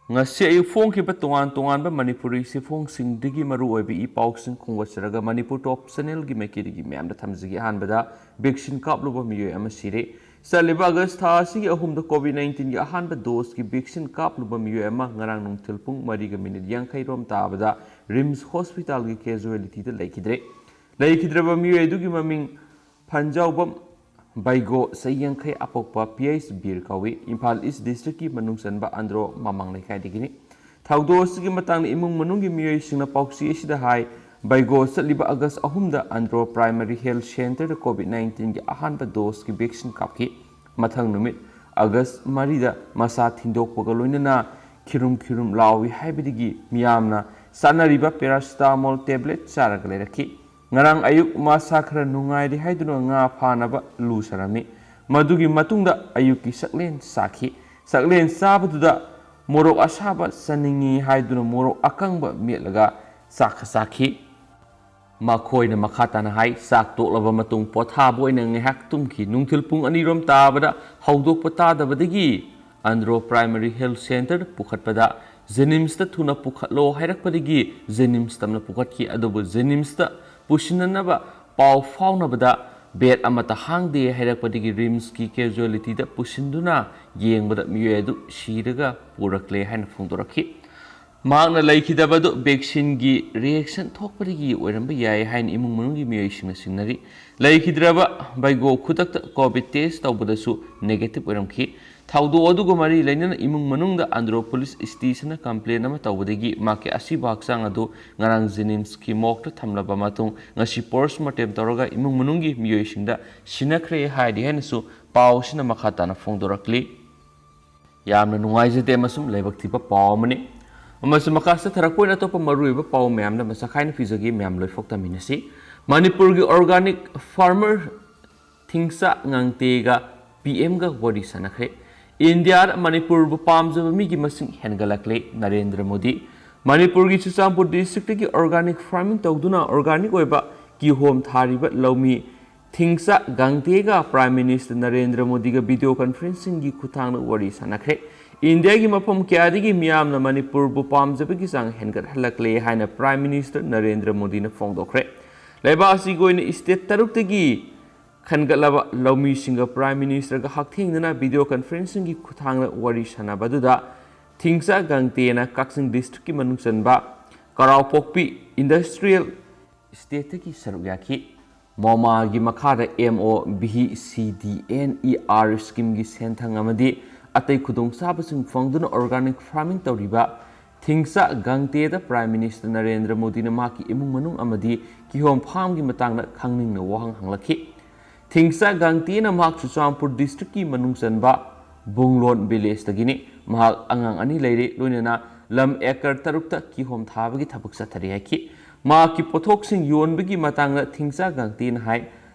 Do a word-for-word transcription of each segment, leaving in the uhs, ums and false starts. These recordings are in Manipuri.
ꯉꯁꯤ ꯑꯌꯨꯛ ꯐꯣꯡꯈꯤꯕ ꯇꯣꯉꯥꯟ ꯇꯣꯉꯥꯟꯕ ꯃꯅꯤꯄꯨꯔꯤ ꯆꯦꯐꯣꯡꯁꯤꯡꯗꯒꯤ ꯃꯔꯨꯑꯣꯏꯕ ꯏ ꯄꯥꯎꯁꯤꯡ ꯈꯣꯝꯒꯠꯆꯔꯒ ꯃꯅꯤꯄꯨꯔ ꯇꯣꯞ ꯆꯦꯅꯦꯜꯒꯤ ꯃꯥꯏꯀꯩꯗꯒꯤ ꯃꯌꯥꯝꯗ ꯊꯝꯖꯒꯦ꯫ ꯑꯍꯥꯟꯕꯗ ꯚꯦꯛꯁꯤꯟ ꯀꯥꯞꯂꯨꯕ ꯃꯤꯑꯣꯏ ꯑꯃ ꯁꯤꯔꯦ꯫ ꯆꯠꯂꯤꯕ ꯑꯥꯒꯁ ꯊꯥ ꯑꯁꯤꯒꯤ ꯑꯍꯨꯝꯗ ꯀꯣꯚꯤꯗ ꯅꯥꯏꯟꯇꯤꯟꯒꯤ ꯑꯍꯥꯟꯕ ꯗꯣꯁꯀꯤ ꯚꯦꯛꯁꯤꯟ ꯀꯥꯞꯂꯨꯕ ꯃꯤꯑꯣꯏ ꯑꯃ ꯉꯔꯥꯡ ꯅꯨꯡꯊꯤꯜ ꯄꯨꯡ ꯃꯔꯤꯒ ꯃꯤꯅꯤꯠ ꯌꯥꯡꯈꯩ ꯔꯣꯝ ꯇꯥꯕꯗ ꯔꯤꯝꯁ ꯍꯣꯁꯄꯤꯇꯥꯜꯒꯤ ꯀꯦꯖꯨꯋꯦꯂꯤꯇꯤꯗ ꯂꯩꯈꯤꯗ꯭ꯔꯦ꯫ ꯂꯩꯈꯤꯗ꯭ꯔꯕ ꯃꯤꯑꯣꯏ ꯑꯗꯨꯒꯤ ꯃꯃꯤꯡ ꯐꯟꯖꯥꯎꯕꯝ ꯕꯩꯒꯣ, ꯆꯍꯤ ꯌꯥꯡꯈꯩ, ꯑꯄꯣꯛꯄ ꯄꯤ ꯑꯩꯆ ꯕꯤꯔ ꯀꯧꯏ꯫ ꯏꯝꯐꯥꯜ ꯏꯁ ꯗꯤꯁꯇ꯭ꯔꯤꯛꯀꯤ ꯃꯅꯨꯡ ꯆꯟꯕ ꯑꯟꯗ꯭ꯔꯣ ꯃꯃꯥꯡ ꯂꯩꯀꯥꯏꯗꯒꯤꯅꯤ꯫ ꯊꯧꯗꯣꯛ ꯑꯁꯤꯒꯤ ꯃꯇꯥꯡꯗ ꯏꯃꯨꯡ ꯃꯅꯨꯡꯒꯤ ꯃꯤꯑꯣꯏꯁꯤꯡꯅ ꯄꯥꯎꯆꯦ ꯑꯁꯤꯗ ꯍꯥꯏ, ꯕꯩꯒꯣ ꯆꯠꯂꯤꯕ ꯑꯥꯒꯁ ꯑꯍꯨꯝꯗ ꯑꯟꯗ꯭ꯔꯣ ꯄ꯭ꯔꯥꯏꯃꯔꯤ ꯍꯦꯜꯊ ꯁꯦꯟꯇꯔꯗ ꯀꯣꯚꯤꯗ ꯅꯥꯏꯟꯇꯤꯟꯒꯤ ꯑꯍꯥꯟꯕ ꯗꯣꯁꯀꯤ ꯚꯦꯛꯁꯤꯟ ꯀꯥꯞꯈꯤ꯫ ꯃꯊꯪ ꯅꯨꯃꯤꯠ ꯑꯥꯒꯁ ꯃꯔꯤꯗ ꯃꯁꯥ ꯊꯤꯟꯗꯣꯛꯄꯒ ꯂꯣꯏꯅꯅ ꯈꯤꯔꯨꯝ ꯈꯤꯔꯨꯝ ꯂꯥꯎꯏ ꯍꯥꯏꯕꯗꯒꯤ ꯃꯤꯌꯥꯝꯅ ꯆꯥꯅꯔꯤꯕ ꯄꯦꯔꯥꯁꯤꯇꯥꯃꯣꯜ ꯇꯦꯕ꯭ꯂꯦꯠ ꯆꯥꯔꯒ ꯂꯩꯔꯛꯈꯤ꯫ ꯉꯔꯥꯡ ꯑꯌꯨꯛ ꯃꯁꯥ ꯈꯔ ꯅꯨꯡꯉꯥꯏꯔꯦ ꯍꯥꯏꯗꯨꯅ ꯉꯥ ꯐꯥꯅꯕ ꯂꯨꯖꯔꯝꯃꯤ꯫ ꯃꯗꯨꯒꯤ ꯃꯇꯨꯡꯗ ꯑꯌꯨꯛꯀꯤ ꯆꯥꯛꯂꯦꯟ ꯆꯥꯈꯤ꯫ ꯆꯥꯛꯂꯦꯟ ꯆꯥꯕꯗꯨꯗ ꯃꯣꯔꯣꯛ ꯑꯁꯥꯕ ꯆꯥꯅꯤꯡꯉꯤ ꯍꯥꯏꯗꯨꯅ ꯃꯣꯔꯣꯛ ꯑꯀꯪꯕ ꯃꯦꯠꯂꯒ ꯆꯥꯛꯀ ꯆꯥꯈꯤ꯫ ꯃꯈꯣꯏꯅ ꯃꯈꯥ ꯇꯥꯅ ꯍꯥꯏ, ꯆꯥꯛ ꯇꯣꯛꯂꯕ ꯃꯇꯨꯡ ꯄꯣꯊꯥꯕ ꯑꯣꯏꯅ ꯉꯥꯏꯍꯥꯛ ꯇꯨꯝꯈꯤ꯫ ꯅꯨꯡꯊꯤꯜ ꯄꯨꯡ ꯑꯅꯤꯔꯣꯝ ꯇꯥꯕꯗ ꯍꯧꯗꯣꯛꯄ ꯇꯥꯗꯕꯗꯒꯤ ꯑꯟꯗ꯭ꯔꯣ ꯄ꯭ꯔꯥꯏꯃꯔꯤ ꯍꯦꯜꯊ ꯁꯦꯟꯇꯔꯗ ꯄꯨꯈꯠꯄꯗ ꯖꯦꯅꯤꯝꯁꯇ ꯊꯨꯅ ꯄꯨꯈꯠꯂꯣ ꯍꯥꯏꯔꯛꯄꯗꯒꯤ ꯖꯦꯅꯤꯝꯁ ꯇꯝꯅ ꯄꯨꯈꯠꯈꯤ꯫ ꯑꯗꯨꯕꯨ ꯖꯦꯅꯤꯝꯁꯇ ꯄꯨꯁꯤꯟꯅꯅꯕ ꯄꯥꯎ ꯐꯥꯎꯅꯕꯗ ꯕꯦꯗ ꯑꯃꯠꯇ ꯍꯥꯡꯗꯦ ꯍꯥꯏꯔꯛꯄꯗꯒꯤ ꯔꯤꯝꯁꯀꯤ ꯀꯦꯖꯨꯋꯦꯂꯤꯇꯤꯗ ꯄꯨꯁꯤꯟꯗꯨꯅ ꯌꯦꯡꯕꯗ ꯃꯤꯑꯣꯏ ꯑꯗꯨ ꯁꯤꯔꯒ ꯄꯨꯔꯛꯂꯦ ꯍꯥꯏꯅ ꯐꯣꯡꯗꯣꯔꯛꯈꯤ꯫ ꯃꯍꯥꯛꯅ ꯂꯩꯈꯤꯗꯕ ꯑꯗꯨ ꯚꯦꯛꯁꯤꯟꯒꯤ ꯔꯤꯑꯦꯛꯁꯟ ꯊꯣꯛꯄꯗꯒꯤ ꯑꯣꯏꯔꯝꯕ ꯌꯥꯏ ꯍꯥꯏꯅ ꯏꯃꯨꯡ ꯃꯅꯨꯡꯒꯤ ꯃꯤꯑꯣꯏꯁꯤꯡꯅ ꯆꯤꯡꯅꯔꯤ꯫ ꯂꯩꯈꯤꯗ꯭ꯔꯕ ꯕꯩꯒꯣ ꯈꯨꯗꯛꯇ ꯀꯣꯚꯤꯗ ꯇꯦꯁ ꯇꯧꯕꯗꯁꯨ ꯅꯦꯒꯦꯇꯤꯚ ꯑꯣꯏꯔꯝꯈꯤ꯫ ꯊꯧꯗꯣꯛ ꯑꯗꯨꯒ ꯃꯔꯤ ꯂꯩꯅꯅ ꯏꯃꯨꯡ ꯃꯅꯨꯡꯗ ꯑꯟꯗ꯭ꯔꯣ ꯄꯨꯂꯤꯁ ꯁ꯭ꯇꯦꯁꯟꯗ ꯀꯝꯄ꯭ꯂꯦꯟ ꯑꯃ ꯇꯧꯕꯗꯒꯤ ꯃꯍꯥꯛꯀꯤ ꯑꯁꯤꯕ ꯍꯛꯆꯥꯡ ꯑꯗꯨ ꯉꯔꯥꯡ ꯖꯦꯅꯤꯝꯁꯀꯤ ꯃꯣꯔꯒꯇ ꯊꯝꯂꯕ ꯃꯇꯨꯡ ꯉꯁꯤ ꯄꯣꯁꯃꯣꯔꯇꯦꯝ ꯇꯧꯔꯒ ꯏꯃꯨꯡ ꯃꯅꯨꯡꯒꯤ ꯃꯤꯑꯣꯏꯁꯤꯡꯗ ꯁꯤꯟꯅꯈ꯭ꯔꯦ ꯍꯥꯏꯔꯤ ꯍꯥꯏꯅꯁꯨ ꯄꯥꯎ ꯑꯁꯤꯅ ꯃꯈꯥ ꯇꯥꯅ ꯐꯣꯡꯗꯣꯔꯛꯂꯤ꯫ ꯌꯥꯝꯅ ꯅꯨꯡꯉꯥꯏꯖꯗꯦ ꯑꯃꯁꯨꯡ ꯂꯥꯏꯕꯛ ꯊꯤꯕ ꯄꯥꯎ ꯑꯃꯅꯤ꯫ ꯑꯃꯁꯨꯡ ꯃꯈꯥ ꯆꯠꯊꯔꯛꯄ ꯑꯣꯏꯅ ꯑꯇꯣꯞꯄ ꯃꯔꯨꯑꯣꯏꯕ ꯄꯥꯎ ꯃꯌꯥꯝꯗ ꯃꯁꯛ ꯈꯥꯏꯅ ꯄꯤꯖꯒꯦ꯫ ꯃꯌꯥꯝ ꯂꯣꯏꯐꯥꯎ ꯇꯥꯃꯤꯟꯅꯁꯤ꯫ ꯃꯅꯤꯄꯨꯔꯒꯤ ꯑꯣꯔꯒꯥꯅꯤꯛ ꯐꯥꯔꯃꯔ ꯊꯤꯡꯆꯥ ꯉꯥꯡꯇꯦꯒ ꯄꯤ ꯑꯦꯝꯒ ꯋꯥꯔꯤ ꯁꯥꯟꯅꯈ꯭ꯔꯦ꯫ ꯏꯟꯗꯤꯌꯥꯗ ꯃꯅꯤꯄꯨꯔꯕꯨ ꯄꯥꯝꯖꯕ ꯃꯤꯒꯤ ꯃꯁꯤꯡ ꯍꯦꯟꯒꯠꯂꯛꯂꯦ, ꯅꯔꯦꯟꯗ꯭ꯔ ꯃꯣꯗꯤ꯫ ꯃꯅꯤꯄꯨꯔꯒꯤ ꯆꯨꯔꯆꯥꯟꯄꯨꯔ ꯗꯤꯁꯇ꯭ꯔꯤꯛꯇꯒꯤ ꯑꯣꯔꯒꯥꯅꯤꯛ ꯐꯥꯔꯃꯤꯡ ꯇꯧꯗꯨꯅ ꯑꯣꯔꯒꯥꯅꯤꯛ ꯑꯣꯏꯕ ꯀꯤꯍꯣꯝ ꯊꯥꯔꯤꯕ ꯂꯧꯃꯤ ꯊꯤꯡꯆꯥ ꯒꯥꯡꯇꯦꯒ ꯄ꯭ꯔꯥꯏꯝ ꯃꯤꯅꯤꯁꯇꯔ ꯅꯔꯦꯟꯗ꯭ꯔ ꯃꯣꯗꯤꯒ ꯚꯤꯗꯤꯑꯣ ꯀꯟꯐꯔꯦꯟꯁꯤꯡꯒꯤ ꯈꯨꯠꯊꯥꯡꯗ ꯋꯥꯔꯤ ꯁꯥꯟꯅꯈ꯭ꯔꯦ꯫ ꯏꯟꯗꯤꯌꯥꯒꯤ ꯃꯐꯝ ꯀꯌꯥꯗꯒꯤ ꯃꯤꯌꯥꯝꯅ ꯃꯅꯤꯄꯨꯔꯕꯨ ꯄꯥꯝꯖꯕꯒꯤ ꯆꯥꯡ ꯍꯦꯟꯒꯠꯍꯜꯂꯛꯂꯦ ꯍꯥꯏꯅ Prime Minister ꯅꯔꯦꯟꯗ꯭ꯔ ꯃꯣꯗꯤꯅ ꯐꯣꯡꯗꯣꯛꯈ꯭ꯔꯦ꯫ ꯂꯩꯕꯥꯛ ꯑꯁꯤꯒꯤ ꯑꯣꯏꯅ state ꯇꯔꯨꯛꯇꯒꯤ ꯈꯟꯒꯠꯂꯕ ꯂꯧꯃꯤꯁꯤꯡꯒ Prime Ministerꯒ ꯍꯛꯊꯦꯡꯅꯅ video conferencingꯒꯤ ꯈꯨꯠꯊꯥꯡꯗ ꯋꯥꯔꯤ ꯁꯥꯟꯅꯕ ꯑꯗꯨꯗ ꯊꯤꯡꯆꯥ ꯒꯥꯡꯇꯦꯅ ꯀꯛꯆꯤꯡ districtꯀꯤ ꯃꯅꯨꯡ ꯆꯟꯕ ꯀꯔꯥꯎꯄꯣꯛꯄꯤ Industrial Estateꯇꯒꯤ ꯁꯔꯨꯛ ꯌꯥꯈꯤ꯫ ꯃꯣꯃꯥꯒꯤ ꯃꯈꯥꯗ M O B C D N E R schemeꯒꯤ ꯁꯦꯟꯊꯪ ꯑꯃꯗꯤ ꯑꯇꯩ ꯈꯨꯗꯣꯡꯆꯥꯕꯁꯤꯡ ꯐꯪꯗꯨꯅ organic farming ꯇꯧꯔꯤꯕ ꯊꯤꯡꯆꯥ ꯒꯥꯡꯇꯦꯗ Prime Minister ꯅꯔꯦꯟꯗ꯭ꯔ ꯃꯣꯗꯤꯅ ꯃꯍꯥꯛꯀꯤ ꯏꯃꯨꯡ ꯃꯅꯨꯡ ꯑꯃꯗꯤ ꯀꯤꯍꯣꯝ farmꯒꯤ ꯃꯇꯥꯡꯗ ꯈꯪꯅꯤꯡꯅ ꯋꯥꯍꯪ ꯍꯪꯂꯛꯈꯤ꯫ ꯊꯤꯡꯆꯥ ꯒꯥꯡꯇꯦꯅ ꯃꯍꯥꯛ ꯆꯨꯔꯆꯥꯟꯄꯨꯔ districtꯀꯤ ꯃꯅꯨꯡ ꯆꯟꯕ ꯕꯨꯡꯂꯣꯟ villageꯇꯒꯤꯅꯤ꯫ ꯃꯍꯥꯛ ꯑꯉꯥꯡ ꯑꯅꯤ ꯂꯩꯔꯦ, ꯂꯣꯏꯅꯅ ꯂꯝ acre ꯇꯔꯨꯛꯇ ꯀꯤꯍꯣꯝ ꯊꯥꯕꯒꯤ ꯊꯕꯛ ꯆꯠꯊꯔꯤ ꯍꯥꯏꯈꯤ꯫ ꯃꯍꯥꯛꯀꯤ ꯄꯣꯠꯊꯣꯛꯁꯤꯡ ꯌꯣꯟꯕꯒꯤ ꯃꯇꯥꯡꯗ ꯊꯤꯡꯆꯥ ꯒꯥꯡꯇꯦꯅ ꯍꯥꯏ,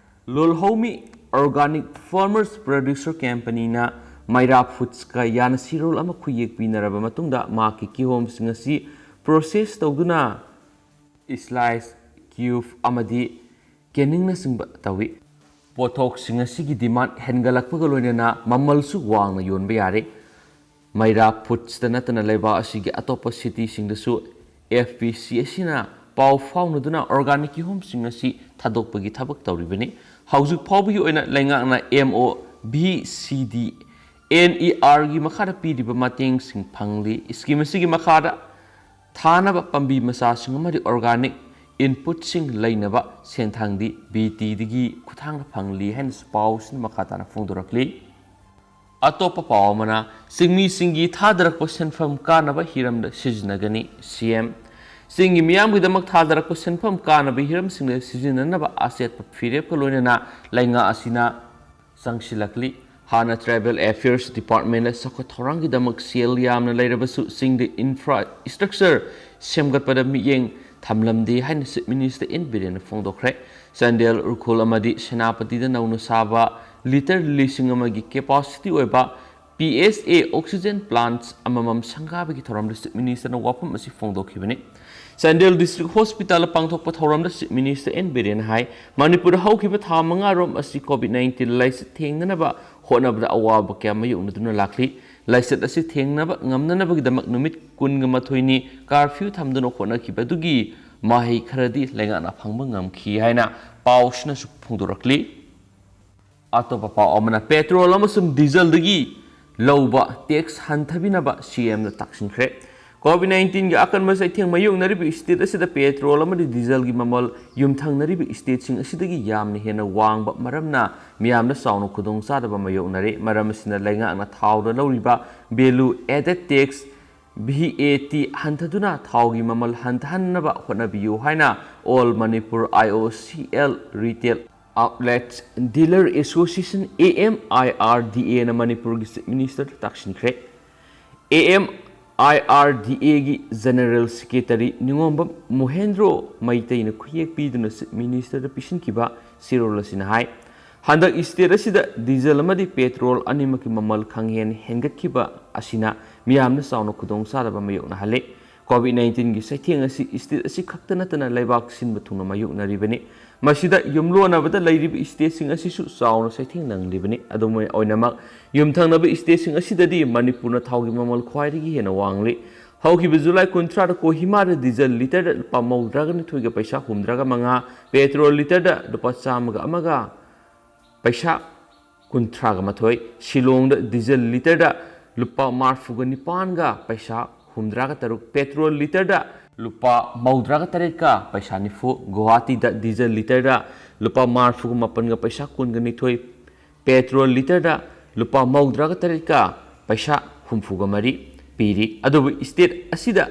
ꯂꯣꯜꯍꯧꯃꯤ Organic Farmers Producer Companyꯅ ꯃꯩꯔꯥ Foodsꯀ ꯌꯥꯅꯁꯤꯔꯣꯜ ꯑꯃ ꯈꯨꯌꯦꯛ ꯄꯤꯅꯔꯕ ꯃꯇꯨꯡꯗ ꯃꯍꯥꯛꯀꯤ ꯀꯤꯍꯣꯝꯁꯤꯡ ꯑꯁꯤ process ꯇꯧꯗꯨꯅ slice, cube ꯑꯃꯗꯤ canningꯅꯆꯤꯡꯕ ꯇꯧꯏ꯫ ꯄꯣꯠꯊꯣꯛꯁꯤꯡ ꯑꯁꯤꯒꯤ demand ꯍꯦꯟꯒꯠꯂꯛꯄꯒ ꯂꯣꯏꯅꯅ ꯃꯃꯜꯁꯨ ꯋꯥꯡꯅ ꯌꯣꯟꯕ ꯌꯥꯔꯦ꯫ ꯃꯩꯔꯥ Foodsꯇ ꯅꯠꯇꯅ ꯂꯩꯕꯥꯛ ꯑꯁꯤꯒꯤ ꯑꯇꯣꯞꯄ cityꯁꯤꯡꯗꯁꯨ F P C ꯑꯁꯤꯅ ꯄꯥꯎ ꯐꯥꯎꯅꯗꯨꯅ organic ꯀꯤꯍꯣꯝꯁꯤꯡ ꯑꯁꯤ ꯊꯥꯗꯣꯛꯄꯒꯤ ꯊꯕꯛ ꯇꯧꯔꯤꯕꯅꯤ꯫ ꯍꯧꯖꯤꯛ ꯐꯥꯎꯕꯒꯤ ꯑꯣꯏꯅ ꯂꯩꯉꯥꯛꯅ M O B C D N E Rꯒꯤ ꯃꯈꯥꯗ ꯄꯤꯔꯤꯕ ꯃꯇꯦꯡꯁꯤꯡ ꯐꯪꯂꯤ꯫ Scheme ꯑꯁꯤꯒꯤ ꯃꯈꯥꯗ ꯊꯥꯅꯕ ꯄꯥꯝꯕꯤ ꯃꯆꯥꯁꯤꯡ ꯑꯃꯗꯤ organic inputꯁꯤꯡ ꯂꯩꯅꯕ ꯁꯦꯟꯊꯥꯡꯗꯤ B Tꯗꯒꯤ ꯈꯨꯠꯊꯥꯡꯗ ꯐꯪꯂꯤ ꯍꯥꯏꯅꯁꯨ ꯄꯥꯎꯁꯤꯅ ꯃꯈꯥ ꯇꯥꯅ ꯐꯣꯡꯗꯣꯔꯛꯂꯤ꯫ ꯑꯇꯣꯞꯄ ꯄꯥꯎ ꯑꯃꯅ, ꯆꯤꯡꯃꯤꯁꯤꯡꯒꯤ ꯊꯥꯗꯔꯛꯄ ꯁꯦꯟꯐꯝ ꯀꯥꯟꯅꯕ ꯍꯤꯔꯝꯗ ꯁꯤꯖꯤꯟꯅꯒꯅꯤ, C M꯫ ꯆꯤꯡꯒꯤ ꯃꯤꯌꯥꯝꯒꯤꯗꯃꯛ ꯊꯥꯗꯔꯛꯄ ꯁꯦꯟꯐꯝ ꯀꯥꯟꯅꯕ ꯍꯤꯔꯝꯁꯤꯡꯗ ꯁꯤꯖꯤꯟꯅꯅꯕ ꯑꯆꯦꯠꯄ ꯐꯤꯔꯦꯞꯀ ꯂꯣꯏꯅꯅ ꯂꯩꯉꯥꯛ ꯑꯁꯤꯅ ꯆꯪꯁꯤꯜꯂꯛꯂꯤ꯫ ꯍꯥꯟꯅ Tribal Affairs Departmentꯅ ꯆꯥꯎꯈꯠ ꯊꯧꯔꯥꯡꯒꯤꯗꯃꯛ ꯁꯦꯜ ꯌꯥꯝꯅ ꯂꯩꯔꯕꯁꯨ ꯆꯤꯡꯗ infrastructure ꯁꯦꯝꯒꯠꯄꯗ ꯃꯤꯠꯌꯦꯡ ꯊꯝꯂꯝꯗꯦ ꯍꯥꯏꯅ Chief Minister N Birenꯅ ꯐꯣꯡꯗꯣꯛꯈ꯭ꯔꯦ꯫ Chandel, Ukhrul ꯑꯃꯗꯤ ꯁꯦꯅꯥꯄꯇꯤꯗ ꯅꯧꯅ ꯁꯥꯕ litre ꯂꯤꯁꯤꯡ ꯑꯃꯒꯤ capacity ꯑꯣꯏꯕ P S A oxygen plants ꯑꯃꯃꯝ ꯁꯪꯒꯥꯕꯒꯤ ꯊꯧꯔꯝꯗ Chief Ministerꯅ ꯋꯥꯐꯝ ꯑꯁꯤ ꯐꯣꯡꯗꯣꯛꯈꯤꯕꯅꯤ꯫ ꯆꯥꯟꯗꯦꯜ District Hospitalꯗ ꯄꯥꯡꯊꯣꯛꯄ ꯊꯧꯔꯝꯗ Chief Minister N Birenꯅ ꯍꯥꯏ, ꯃꯅꯤꯄꯨꯔꯗ ꯍꯧꯈꯤꯕ ꯊꯥ ꯃꯉꯥꯔꯣꯝ ꯑꯁꯤ COVID nineteen ꯂꯥꯏꯆꯠ ꯊꯦꯡꯅꯅꯕ ꯍꯣꯠꯅꯕꯗ ꯑꯋꯥꯕ ꯀꯌꯥ ꯃꯥꯌꯣꯛꯅꯗꯨꯅ ꯂꯥꯛꯂꯤ꯫ ꯂꯥꯏꯆꯠ ꯑꯁꯤ ꯊꯦꯡꯅꯕ ꯉꯝꯅꯅꯕꯒꯤꯗꯃꯛ ꯅꯨꯃꯤꯠ ꯀꯨꯟꯒ ꯃꯥꯊꯣꯏꯅꯤ curfew ꯊꯝꯗꯨꯅ ꯍꯣꯠꯅꯈꯤꯕꯗꯨꯒꯤ ꯃꯍꯩ ꯈꯔꯗꯤ ꯂꯩꯉꯥꯛꯅ ꯐꯪꯕ ꯉꯝꯈꯤ ꯍꯥꯏꯅ ꯄꯥꯎꯁꯤꯅꯁꯨ ꯐꯣꯡꯗꯣꯔꯛꯂꯤ꯫ ꯑꯇꯣꯞꯄ ꯄꯥꯎ ꯑꯃꯅ, ꯄꯦꯇ꯭ꯔꯣꯜ ꯑꯃꯁꯨꯡ ꯗꯤꯖꯜꯗꯒꯤ ꯂꯧꯕ ꯇꯦꯛꯁ ꯍꯟꯊꯕꯤꯅꯕ ꯁꯤ ꯑꯦꯝꯅ ꯇꯥꯛꯁꯤꯟꯈ꯭ꯔꯦ꯫ ꯀꯣꯚꯤꯗ ꯅꯥꯏꯟꯇꯤꯟꯒꯤ ꯑꯀꯟꯕ ꯆꯩꯊꯦꯡ ꯃꯥꯌꯣꯛꯅꯔꯤꯕ ꯁ꯭ꯇꯦꯠ ꯑꯁꯤꯗ ꯄꯦꯇ꯭ꯔꯣꯜ ꯑꯃꯗꯤ ꯗꯤꯖꯜꯒꯤ ꯃꯃꯜ ꯌꯨꯝꯊꯪꯅꯔꯤꯕ ꯁ꯭ꯇꯦꯠꯁꯤꯡ ꯑꯁꯤꯗꯒꯤ ꯌꯥꯝꯅ ꯍꯦꯟꯅ ꯋꯥꯡꯕ ꯃꯔꯝꯅ ꯃꯤꯌꯥꯝꯅ ꯆꯥꯎꯅ ꯈꯨꯗꯣꯡꯆꯥꯗꯕ ꯃꯥꯌꯣꯛꯅꯔꯦ꯫ ꯃꯔꯝ ꯑꯁꯤꯅ ꯂꯩꯉꯥꯛꯅ ꯊꯥꯎꯗ ꯂꯧꯔꯤꯕ value added tax, V A T, ꯍꯟꯊꯗꯨꯅ ꯊꯥꯎꯒꯤ ꯃꯃꯜ ꯍꯟꯊꯍꯟꯅꯕ ꯍꯣꯠꯅꯕꯤꯌꯨ ꯍꯥꯏꯅ All Manipur I O C L Retail Outlets Dealer Association, A M I R D A, ꯅ ꯃꯅꯤꯄꯨꯔꯒꯤ Chief Minister the ꯇꯥꯛꯁꯤꯟꯈ꯭ꯔꯦ꯫ A M I R D A ꯒꯤ General Secretary ꯅꯤꯉꯣꯝꯕꯝ ꯃꯣꯍꯦꯟꯗ꯭ꯔꯣ ꯃꯩꯇꯩꯅ ꯈꯨꯌꯦꯛ ꯄꯤꯗꯨꯅ Chief Minister ꯗ ꯄꯤꯁꯤꯟꯈꯤꯕ ꯆꯦꯔꯣꯜ ꯑꯁꯤꯅ ꯍꯥꯏ, ꯍꯟꯗꯛ ꯁ꯭ꯇꯦꯠ ꯑꯁꯤꯗ ꯗꯤꯖꯜ ꯑꯃꯗꯤ ꯄꯦꯇ꯭ꯔꯣꯜ ꯑꯅꯤꯃꯛꯀꯤ ꯃꯃꯜ ꯈꯪꯍꯦꯟ ꯍꯦꯟꯒꯠꯈꯤꯕ ꯑꯁꯤꯅ ꯃꯤꯌꯥꯝꯅ ꯆꯥꯎꯅ ꯈꯨꯗꯣꯡꯆꯥꯗꯕ ꯃꯥꯌꯣꯛꯅꯍꯜꯂꯦ꯫ ꯀꯣꯚꯤꯗ ꯅꯥꯏꯟꯇꯤꯟꯒꯤ ꯆꯩꯊꯦꯡ ꯑꯁꯤ ꯁ꯭ꯇꯦꯠ ꯑꯁꯤ ꯈꯛꯇ ꯅꯠꯇꯅ ꯂꯩꯕꯥꯛ ꯁꯤꯟꯕ ꯊꯨꯡꯅ ꯃꯥꯌꯣꯛꯅꯔꯤꯕꯅꯤ꯫ ꯃꯁꯤꯗ ꯌꯨꯝꯂꯣꯟꯅꯕꯗ ꯂꯩꯔꯤꯕ ꯁ꯭ꯇꯦꯠꯁꯤꯡ ꯑꯁꯤꯁꯨ ꯆꯥꯎꯅ ꯆꯩꯊꯦꯡ ꯅꯪꯂꯤꯕꯅꯤ꯫ ꯑꯗꯨꯝ ꯑꯣꯏꯅꯃꯛ, ꯌꯨꯝꯊꯪꯅꯕ ꯁ꯭ꯇꯦꯠꯁꯤꯡ ꯑꯁꯤꯗꯗꯤ ꯃꯅꯤꯄꯨꯔꯅ ꯊꯥꯎꯒꯤ ꯃꯃꯜ ꯈ꯭ꯋꯥꯏꯗꯒꯤ ꯍꯦꯟꯅ ꯋꯥꯡꯂꯤ꯫ ꯍꯧꯈꯤꯕ ꯖꯨꯂꯥꯏ ꯀꯨꯟꯊ꯭ꯔꯥꯗ ꯀꯣꯍꯤꯃꯥꯗ ꯗꯤꯖꯜ ꯂꯤꯇꯔꯗ ꯂꯨꯄꯥ ꯃꯧꯗ꯭ꯔꯥꯒ ꯅꯤꯊꯣꯏꯒ ꯄꯩꯁꯥ ꯍꯨꯝꯗ꯭ꯔꯥꯒ ꯃꯉꯥ, ꯄꯦꯇ꯭ꯔꯣꯜ ꯂꯤꯇꯔꯗ ꯂꯨꯄꯥ ꯆꯥꯝꯃꯒ ꯑꯃꯒ ꯄꯩꯁꯥ ꯀꯨꯟꯊ꯭ꯔꯥꯒ ꯃꯥꯊꯣꯏ, ꯁꯤꯂꯣꯡꯗ ꯗꯤꯖꯜ ꯂꯤꯇꯔꯗ ꯂꯨꯄꯥ ꯃꯔꯐꯨꯒ ꯅꯤꯄꯥꯟꯒ ꯄꯩꯁꯥ ꯍꯨꯝꯗ꯭ꯔꯥꯒ ꯇꯔꯨꯛ, ꯄꯦꯇ꯭ꯔꯣꯜ ꯂꯤꯇꯔꯗ ꯂꯨꯄꯥ ꯃꯧꯗ꯭ꯔꯥꯒ ꯇꯔꯦꯠꯀ ꯄꯩꯁꯥ ꯅꯤꯐꯨ, ꯒꯨꯋꯥꯍꯥꯇꯤꯗ ꯗꯤꯖꯜ ꯂꯤꯇꯔꯗ ꯂꯨꯄꯥ ꯃꯔꯐꯨꯒ ꯃꯥꯄꯟꯒ ꯄꯩꯁꯥ ꯀꯨꯟꯒ ꯅꯤꯊꯣꯏ, ꯄꯦꯇ꯭ꯔꯣꯜ ꯂꯤꯇꯔꯗ ꯂꯨꯄꯥ ꯃꯧꯗ꯭ꯔꯥꯒ ꯇꯔꯦꯠꯀ ꯄꯩꯁꯥ ꯍꯨꯝꯐꯨꯒ ꯃꯔꯤ ꯄꯤꯔꯤ꯫ ꯑꯗꯨꯕꯨ ꯁ꯭ꯇꯦꯠ ꯑꯁꯤꯗ,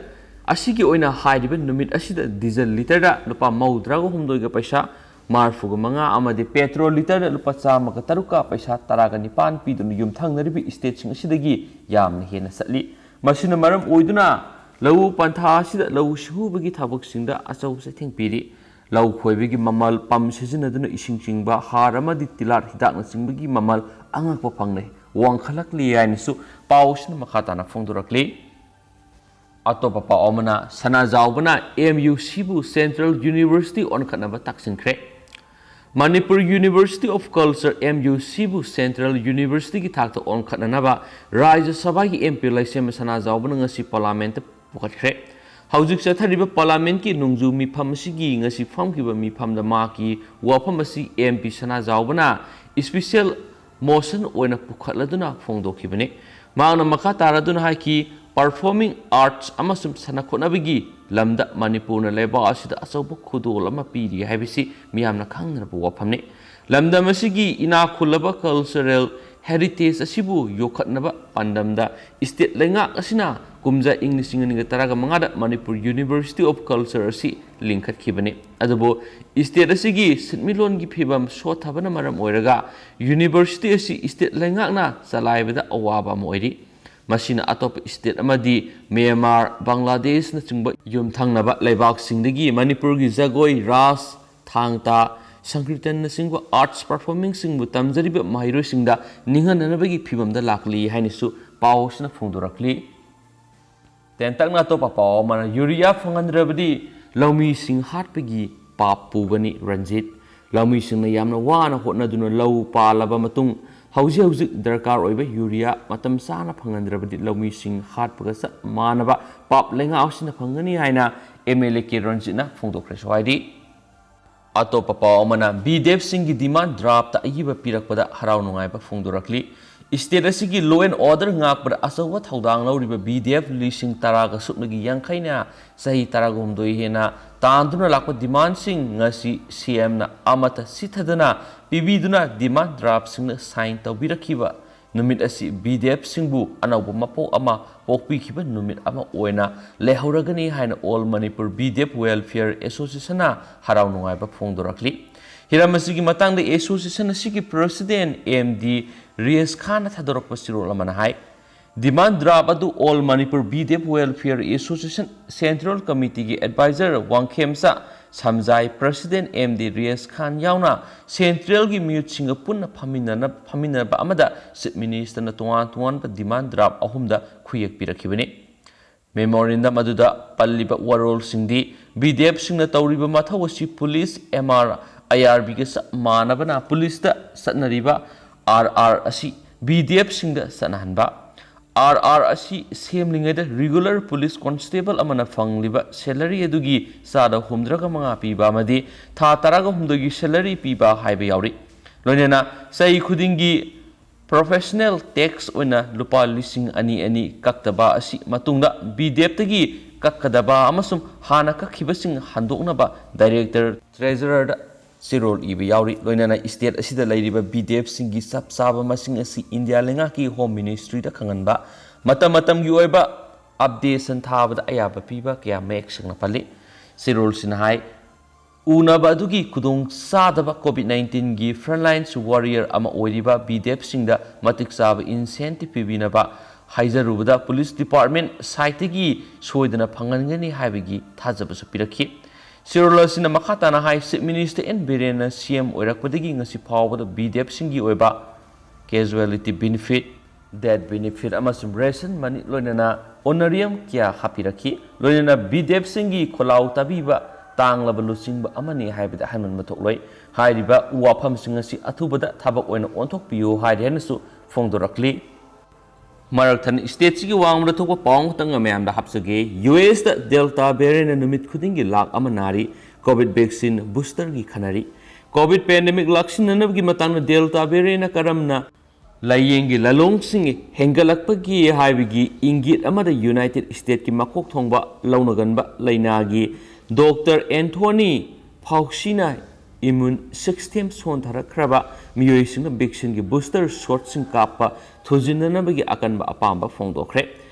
ꯑꯁꯤꯒꯤ ꯑꯣꯏꯅ ꯍꯥꯏꯔꯤꯕ ꯅꯨꯃꯤꯠ ꯑꯁꯤꯗ ꯗꯤꯖꯜ ꯂꯤꯇꯔꯗ ꯂꯨꯄꯥ ꯃꯧꯗ꯭ꯔꯥꯒ ꯍꯨꯝꯗꯣꯏꯒ ꯄꯩꯁꯥ ꯃꯔꯐꯨꯒ ꯃꯉꯥ ꯑꯃꯗꯤ ꯄꯦꯇ꯭ꯔꯣꯜ ꯂꯤꯇꯔꯗ ꯂꯨꯄꯥ ꯆꯥꯝꯃꯒ ꯇꯔꯨꯛꯀ ꯄꯩꯁꯥ ꯇꯔꯥꯒ ꯅꯤꯄꯥꯟ ꯄꯤꯗꯨꯅ ꯌꯨꯝꯊꯪꯅꯔꯤꯕ ꯁ꯭ꯇꯦꯠꯁꯤꯡ ꯑꯁꯤꯗꯒꯤ ꯌꯥꯝꯅ ꯍꯦꯟꯅ ꯆꯠꯂꯤ꯫ ꯃꯁꯤꯅ ꯃꯔꯝ ꯑꯣꯏꯗꯨꯅ ꯂꯧꯎ ꯄꯟꯊꯥ ꯑꯁꯤꯗ ꯂꯧꯎ ꯁꯤꯡꯎꯕꯒꯤ ꯊꯕꯛꯁꯤꯡꯗ ꯑꯆꯧꯕ ꯆꯩꯊꯦꯡ ꯄꯤꯔꯤ꯫ ꯂꯧ ꯈꯣꯏꯕꯒꯤ ꯃꯃꯜ, ꯄꯝ ꯁꯤꯖꯤꯟꯅꯗꯨꯅ ꯏꯁꯤꯡ ꯆꯤꯡꯕ, ꯍꯥꯔ ꯑꯃꯗꯤ ꯇꯤꯜꯍꯥꯠ ꯍꯤꯗꯥꯛꯅꯆꯤꯡꯕꯒꯤ ꯃꯃꯜ ꯑꯉꯛꯄ ꯐꯪꯅ ꯋꯥꯡꯈꯠꯂꯛꯂꯤ ꯍꯥꯏꯅꯁꯨ ꯄꯥꯎ ꯑꯁꯤꯅ ꯃꯈꯥ ꯇꯥꯅ ꯐꯣꯡꯗꯣꯔꯛꯂꯤ꯫ ꯑꯇꯣꯞꯄ ꯄꯥꯎ ꯑꯃꯅ, ꯁꯅꯥꯖꯥꯎꯕꯅ M U C ꯕꯨ Central University ꯑꯣꯟꯈꯠꯅꯕ ꯇꯥꯛꯁꯤꯟꯈ꯭ꯔꯦ꯫ Manipur University of Culture, M U C, ꯕꯨ Central University ꯒꯤ ꯊꯥꯛꯇ ꯑꯣꯟꯈꯠꯅꯅꯕ ꯔꯥꯖ꯭ꯌ ꯁꯚꯥꯒꯤ M P ꯂꯩꯁꯦꯝꯕ ꯁꯅꯥꯖꯥꯎꯕꯅ ꯉꯁꯤ Parliament ꯇ ꯄꯨꯈꯠꯈ꯭ꯔꯦ꯫ ꯍꯧꯖꯤꯛ ꯆꯠꯊꯔꯤꯕ Parliament ꯀꯤ ꯅꯣꯡꯖꯨ ꯃꯤꯐꯝ ꯑꯁꯤꯒꯤ ꯉꯁꯤ ꯐꯝꯈꯤꯕ ꯃꯤꯐꯝꯗ ꯃꯍꯥꯛꯀꯤ ꯋꯥꯐꯝ ꯑꯁꯤ M P ꯁꯅꯥꯖꯥꯎꯕꯅ special motion ꯑꯣꯏꯅ ꯄꯨꯈꯠꯂꯗꯨꯅ ꯐꯣꯡꯗꯣꯛꯈꯤꯕꯅꯤ꯫ ꯃꯍꯥꯛꯅ ꯃꯈꯥ ꯇꯥꯔꯗꯨꯅ ꯍꯥꯏꯈꯤ, Performing Arts ꯑꯃꯁꯨꯡ ꯁꯥꯟꯅ ꯈꯣꯠꯅꯕꯒꯤ ꯂꯝꯗ ꯃꯅꯤꯄꯨꯔꯅ ꯂꯩꯕꯥꯛ ꯑꯁꯤꯗ ꯑꯆꯧꯕ ꯈꯨꯗꯣꯜ ꯑꯃ ꯄꯤꯔꯤ ꯍꯥꯏꯕꯁꯤ ꯃꯤꯌꯥꯝꯅ ꯈꯪꯅꯔꯕ ꯋꯥꯐꯝꯅꯤ꯫ ꯂꯝꯗꯝ ꯑꯁꯤꯒꯤ ꯏꯅꯥꯛ ꯈꯨꯜꯂꯕ cultural heritage ꯑꯁꯤꯕꯨ ꯌꯣꯛꯈꯠꯅꯕ ꯄꯥꯟꯗꯝꯗ state ꯂꯩꯉꯥꯛ ꯑꯁꯤꯅ ꯀꯨꯝꯖꯥ ꯏꯪ ꯂꯤꯁꯤꯡ ꯑꯅꯤꯒ ꯇꯔꯥꯒ ꯃꯉꯥꯗ Manipur University of Culture ꯑꯁꯤ ꯂꯤꯡꯈꯠꯈꯤꯕꯅꯤ꯫ ꯑꯗꯨꯕꯨ state ꯑꯁꯤꯒꯤ ꯁꯤꯟꯃꯤꯠꯂꯣꯟꯒꯤ ꯐꯤꯕꯝ ꯁꯣꯠꯊꯕꯅ ꯃꯔꯝ ꯑꯣꯏꯔꯒ university ꯑꯁꯤ state ꯂꯩꯉꯥꯛꯅ ꯆꯂꯥꯏꯕꯗ ꯑꯋꯥꯕ ꯑꯃ ꯑꯣꯏꯔꯤ꯫ ꯃꯁꯤꯅ ꯑꯇꯣꯞꯄ state ꯑꯃꯗꯤ ꯃ꯭ꯌꯥꯟꯃꯥꯔ, ꯕꯪꯒ꯭ꯂꯥꯗꯦꯁꯅꯆꯤꯡꯕ ꯌꯨꯝꯊꯪꯅꯕ ꯂꯩꯕꯥꯛꯁꯤꯡꯗꯒꯤ ꯃꯅꯤꯄꯨꯔꯒꯤ ꯖꯒꯣꯏ, ꯔꯥꯁ, ꯊꯥꯡ ꯇꯥ, ꯁꯪꯀ꯭ꯔꯤꯇꯟꯅꯆꯤꯡꯕ arts performingꯁꯤꯡꯕꯨ ꯇꯝꯖꯔꯤꯕ ꯃꯍꯩꯔꯣꯏꯁꯤꯡꯗ ꯅꯤꯡꯍꯟꯅꯅꯕꯒꯤ ꯐꯤꯕꯝꯗ ꯂꯥꯛꯂꯤ ꯍꯥꯏꯅꯁꯨ ꯄꯥꯎ ꯑꯁꯤꯅ ꯐꯣꯡꯗꯣꯔꯛꯂꯤ꯫ ꯇꯦꯟꯇꯛꯅ ꯑꯇꯣꯞꯄ ꯄꯥꯎ ꯑꯃꯅ, ꯌꯨꯔꯤꯌꯥ ꯐꯪꯍꯟꯗ꯭ꯔꯕꯗꯤ ꯂꯧꯃꯤꯁꯤꯡ ꯍꯥꯠꯄꯒꯤ ꯄꯥꯞ ꯄꯨꯒꯅꯤ, ꯔꯟꯖꯤꯠ꯫ ꯂꯧꯃꯤꯁꯤꯡꯅ ꯌꯥꯝꯅ ꯋꯥꯅ ꯍꯣꯠꯅꯗꯨꯅ ꯂꯧ ꯄꯥꯜꯂꯕ ꯃꯇꯨꯡ, ꯍꯧꯖꯤꯛ ꯍꯧꯖꯤꯛ ꯗꯔꯀꯥꯔ ꯑꯣꯏꯕ ꯌꯨꯔꯤꯌꯥ ꯃꯇꯝ ꯆꯥꯅ ꯐꯪꯍꯟꯗ꯭ꯔꯕꯗꯤ ꯂꯧꯃꯤꯁꯤꯡ ꯍꯥꯠꯄꯒ ꯆꯞ ꯃꯥꯟꯅꯕ ꯄꯥꯞ ꯂꯩꯉꯥꯛ ꯑꯁꯤꯅ ꯐꯪꯒꯅꯤ ꯍꯥꯏꯅ M L A ꯀꯦ ꯔꯟꯖꯤꯠꯅ ꯐꯣꯡꯗꯣꯛꯈ꯭ꯔꯦ꯫ ꯁ꯭ꯋꯥꯏꯗꯤ ꯑꯇꯣꯞꯄ ꯄꯥꯎ ꯑꯃꯅ, B D F ꯁꯤꯡꯒꯤ demand draft ꯑꯏꯕ ꯄꯤꯔꯛꯄꯗ ꯍꯔꯥꯎ ꯅꯨꯡꯉꯥꯏꯕ ꯐꯣꯡꯗꯣꯔꯛꯂꯤ꯫ State ꯑꯁꯤꯒꯤ law and order ꯉꯥꯛꯄꯗ ꯑꯆꯧꯕ ꯊꯧꯗꯥꯡ ꯂꯧꯔꯤꯕ B D F ꯂꯤꯁꯤꯡ ꯇꯔꯥꯒ ꯁꯨꯞꯅꯒꯤ ꯌꯥꯡꯈꯩꯅ ꯆꯍꯤ ꯇꯔꯥꯒ ꯍꯨꯝꯗꯣꯏ ꯍꯦꯟꯅ ꯇꯥꯟꯗꯨꯅ ꯂꯥꯛꯄ demandꯁꯤꯡ ꯉꯁꯤ C M ꯅ ꯑꯃꯠꯇ ꯁꯤꯊꯗꯅ ꯄꯤꯕꯤꯗꯨꯅ demand draftꯁꯤꯡꯅ sign ꯇꯧꯕꯤꯔꯛꯈꯤꯕ ꯅꯨꯃꯤꯠ ꯑꯁꯤ B D F ꯁꯤꯡꯕꯨ ꯑꯅꯧꯕ ꯃꯄꯣꯛ ꯑꯃ ꯄꯣꯛꯄꯤꯈꯤꯕ ꯅꯨꯃꯤꯠ ꯑꯃ ꯑꯣꯏꯅ ꯂꯩꯍꯧꯔꯒꯅꯤ ꯍꯥꯏꯅ All Manipur B D F Welfare Association ꯅ ꯍꯔꯥꯎ ꯅꯨꯡꯉꯥꯏꯕ ꯐꯣꯡꯗꯣꯔꯛꯂꯤ꯫ ꯍꯤꯔꯝ ꯑꯁꯤꯒꯤ ꯃꯇꯥꯡꯗ association ꯑꯁꯤꯒꯤ president M D ꯔꯤꯌꯥꯁ ꯈꯥꯟꯅ ꯊꯥꯗꯣꯔꯛꯄ ꯆꯦꯔꯣꯜ ꯑꯃꯅ ꯍꯥꯏ, demand draft ꯑꯗꯨ All Manipur B D F Welfare Association Central Committee ꯒꯤ advisor Wangkhemcha ꯁꯝꯖꯥꯏ, president M D ꯔꯤꯌꯥꯁ ꯈꯥꯟ ꯌꯥꯎꯅ central ꯒꯤ ꯃꯤꯍꯨꯠꯁꯤꯡꯒ ꯄꯨꯟꯅ ꯐꯝꯃꯤꯟꯅꯅ-, ꯐꯝꯃꯤꯟꯅꯕ ꯑꯃꯗ Chief Minister ꯅ ꯇꯣꯉꯥꯟ ꯇꯣꯉꯥꯟꯕ demand draft ꯑꯍꯨꯝꯗ ꯈꯨꯌꯦꯛ ꯄꯤꯔꯛꯈꯤꯕꯅꯤ꯫ Memorandum ꯑꯗꯨꯗ ꯄꯜꯂꯤꯕ ꯋꯥꯔꯣꯜꯁꯤꯡꯗꯤ B D F ꯁꯤꯡꯅ ꯇꯧꯔꯤꯕ ꯃꯊꯧ ꯑꯁꯤ police, M R, ꯑꯥꯏ ꯑꯥꯔ ꯕꯤꯒ ꯆꯞ ꯃꯥꯟꯅꯕꯅ ꯄꯨꯂꯤꯁꯇ ꯆꯠꯅꯔꯤꯕ ꯑꯥꯔ ꯑꯥꯔ ꯑꯁꯤ ꯕꯤ ꯗꯤ ꯑꯦꯐꯁꯤꯡꯗ ꯆꯠꯅꯍꯟꯕ꯫ ꯑꯥꯔ ꯑꯥꯔ ꯑꯁꯤ ꯁꯦꯝꯂꯤꯉꯩꯗ regular police constable ꯑꯃꯅ ꯐꯪꯂꯤꯕ salary ꯑꯗꯨꯒꯤ ꯆꯥꯗ ꯍꯨꯝꯗ꯭ꯔꯥꯒ ꯃꯉꯥ ꯄꯤꯕ ꯑꯃꯗꯤ ꯊꯥ ꯇꯔꯥꯒ ꯍꯨꯝꯗꯣꯏꯒꯤ salary ꯄꯤꯕ ꯍꯥꯏꯕ ꯌꯥꯎꯔꯤ꯫ ꯂꯣꯏꯅꯅ ꯆꯍꯤ ꯈꯨꯗꯤꯡꯒꯤ professional tax ꯑꯣꯏꯅ ꯂꯨꯄꯥ ꯂꯤꯁꯤꯡ ꯑꯅꯤ ꯑꯅꯤ ꯀꯛꯇꯕ ꯑꯁꯤ ꯃꯇꯨꯡꯗ ꯕꯤ ꯗꯤ ꯑꯦꯐꯇꯒꯤ ꯀꯛꯀꯗꯕ ꯑꯃꯁꯨꯡ ꯍꯥꯟꯅ ꯀꯛꯈꯤꯕꯁꯤꯡ ꯍꯟꯗꯣꯛꯅꯕ director treasurerꯗ ꯆꯦꯔꯣꯜ ꯏꯕ ꯌꯥꯎꯔꯤ꯫ ꯂꯣꯏꯅꯅ state ꯑꯁꯤꯗ ꯂꯩꯔꯤꯕ ꯕꯤ ꯗꯤ ꯑꯦꯐꯁꯤꯡꯒꯤ ꯆꯞ ꯆꯥꯕ ꯃꯁꯤꯡ ꯑꯁꯤ ꯏꯟꯗꯤꯌꯥ ꯂꯩꯉꯥꯛꯀꯤ Home Ministryꯗ ꯈꯪꯍꯟꯕ, ꯃꯇꯝ ꯃꯇꯝꯒꯤ ꯑꯣꯏꯕ updation ꯊꯥꯕꯗ ꯑꯌꯥꯕ ꯄꯤꯕ ꯀꯌꯥ ꯃꯌꯦꯛ ꯁꯦꯡꯅ ꯄꯜꯂꯤ꯫ ꯆꯦꯔꯣꯜꯁꯤꯅ ꯍꯥꯏ, ꯎꯅꯕ ꯑꯗꯨꯒꯤ ꯈꯨꯗꯣꯡ ꯆꯥꯗꯕ COVID nineteenꯒꯤ frontline warrior ꯑꯃ ꯑꯣꯏꯔꯤꯕ ꯕꯤ ꯗꯤ ꯑꯦꯐꯁꯤꯡꯗ ꯃꯇꯤꯛ ꯆꯥꯕ incentive ꯄꯤꯕꯤꯅꯕ ꯍꯥꯏꯖꯔꯨꯕꯗ police department sideꯇꯒꯤ ꯁꯣꯏꯗꯅ ꯐꯪꯍꯟꯒꯅꯤ ꯍꯥꯏꯕꯒꯤ ꯊꯥꯖꯕꯁꯨ ꯄꯤꯔꯛꯈꯤ꯫ ꯆꯦꯔꯣꯜ ꯑꯁꯤꯅ ꯃꯈꯥ ꯇꯥꯅ ꯍꯥꯏ, Chief Minister N Birenꯅ C M ꯑꯣꯏꯔꯛꯄꯗꯒꯤ ꯉꯁꯤ ꯐꯥꯎꯕꯗ ꯕꯤ ꯗꯤ ꯑꯦꯐꯁꯤꯡꯒꯤ ꯑꯣꯏꯕ casualty benefit, death benefit ꯑꯃꯁꯨꯡ ration money ꯂꯣꯏꯅꯅ honorarium ꯀꯌꯥ ꯍꯥꯞꯄꯤꯔꯛꯈꯤ꯫ ꯂꯣꯏꯅꯅ ꯕꯤ ꯗꯤ ꯑꯦꯐꯁꯤꯡꯒꯤ ꯈꯣꯜꯂꯥꯎ ꯇꯥꯕꯤꯕ ꯇꯥꯡꯂꯕ ꯂꯨꯆꯤꯡꯕ ꯑꯃꯅꯤ ꯍꯥꯏꯕꯗ ꯍꯥꯏꯃꯟꯕ ꯊꯣꯛꯂꯣꯏ꯫ ꯍꯥꯏꯔꯤꯕ ꯋꯥꯐꯝꯁꯤꯡ ꯑꯁꯤ ꯑꯊꯨꯕꯗ ꯊꯕꯛ ꯑꯣꯏꯅ ꯑꯣꯟꯊꯣꯛꯄꯤꯌꯨ ꯍꯥꯏꯔꯤ ꯍꯥꯏꯅꯁꯨ ꯐꯣꯡꯗꯣꯔꯛꯂꯤ꯫ ꯃꯔꯛ ꯊꯠꯅ stateꯁꯤꯒꯤ ꯋꯥꯡꯃꯗ ꯊꯣꯛꯄ ꯄꯥꯎ ꯑꯃꯈꯛꯇꯪ ꯃꯌꯥꯝꯗ ꯍꯥꯞꯆꯒꯦ꯫ ꯌꯨ ꯑꯦꯁꯇ Delta variantꯅ ꯅꯨꯃꯤꯠ ꯈꯨꯗꯤꯡꯒꯤ ꯂꯥꯛ ꯑꯃ ꯅꯥꯔꯤ꯫ COVID vaccine boosterꯒꯤ ꯈꯟꯅꯔꯤ꯫ COVID pandemic ꯂꯥꯛꯁꯤꯟꯅꯅꯕꯒꯤ ꯃꯇꯥꯡꯗ Delta variantꯅ ꯀꯔꯝꯅ ꯂꯥꯏꯌꯦꯡꯒꯤ ꯂꯥꯂꯣꯡꯁꯤꯡ ꯍꯦꯟꯒꯠꯂꯛꯄꯒꯦ ꯍꯥꯏꯕꯒꯤ ꯏꯪꯒꯤꯠ ꯑꯃꯗ United Statesꯀꯤ ꯃꯀꯣꯛ ꯊꯣꯡꯕ ꯂꯧꯅꯒꯟꯕ ꯂꯩꯅꯥꯒꯤ Doctor Anthony Fauciꯅ immune system ꯁꯣꯟꯊꯔꯛꯈ꯭ꯔꯕ ꯃꯤꯑꯣꯏꯁꯤꯡꯅ vaccineꯒꯤ booster shotꯁꯤꯡ ꯀꯥꯞꯄ ꯊꯨꯖꯤꯟꯅꯅꯕꯒꯤ ꯑꯀꯟꯕ ꯑꯄꯥꯝꯕ ꯐꯣꯡꯗꯣꯛꯈ꯭ꯔꯦ꯫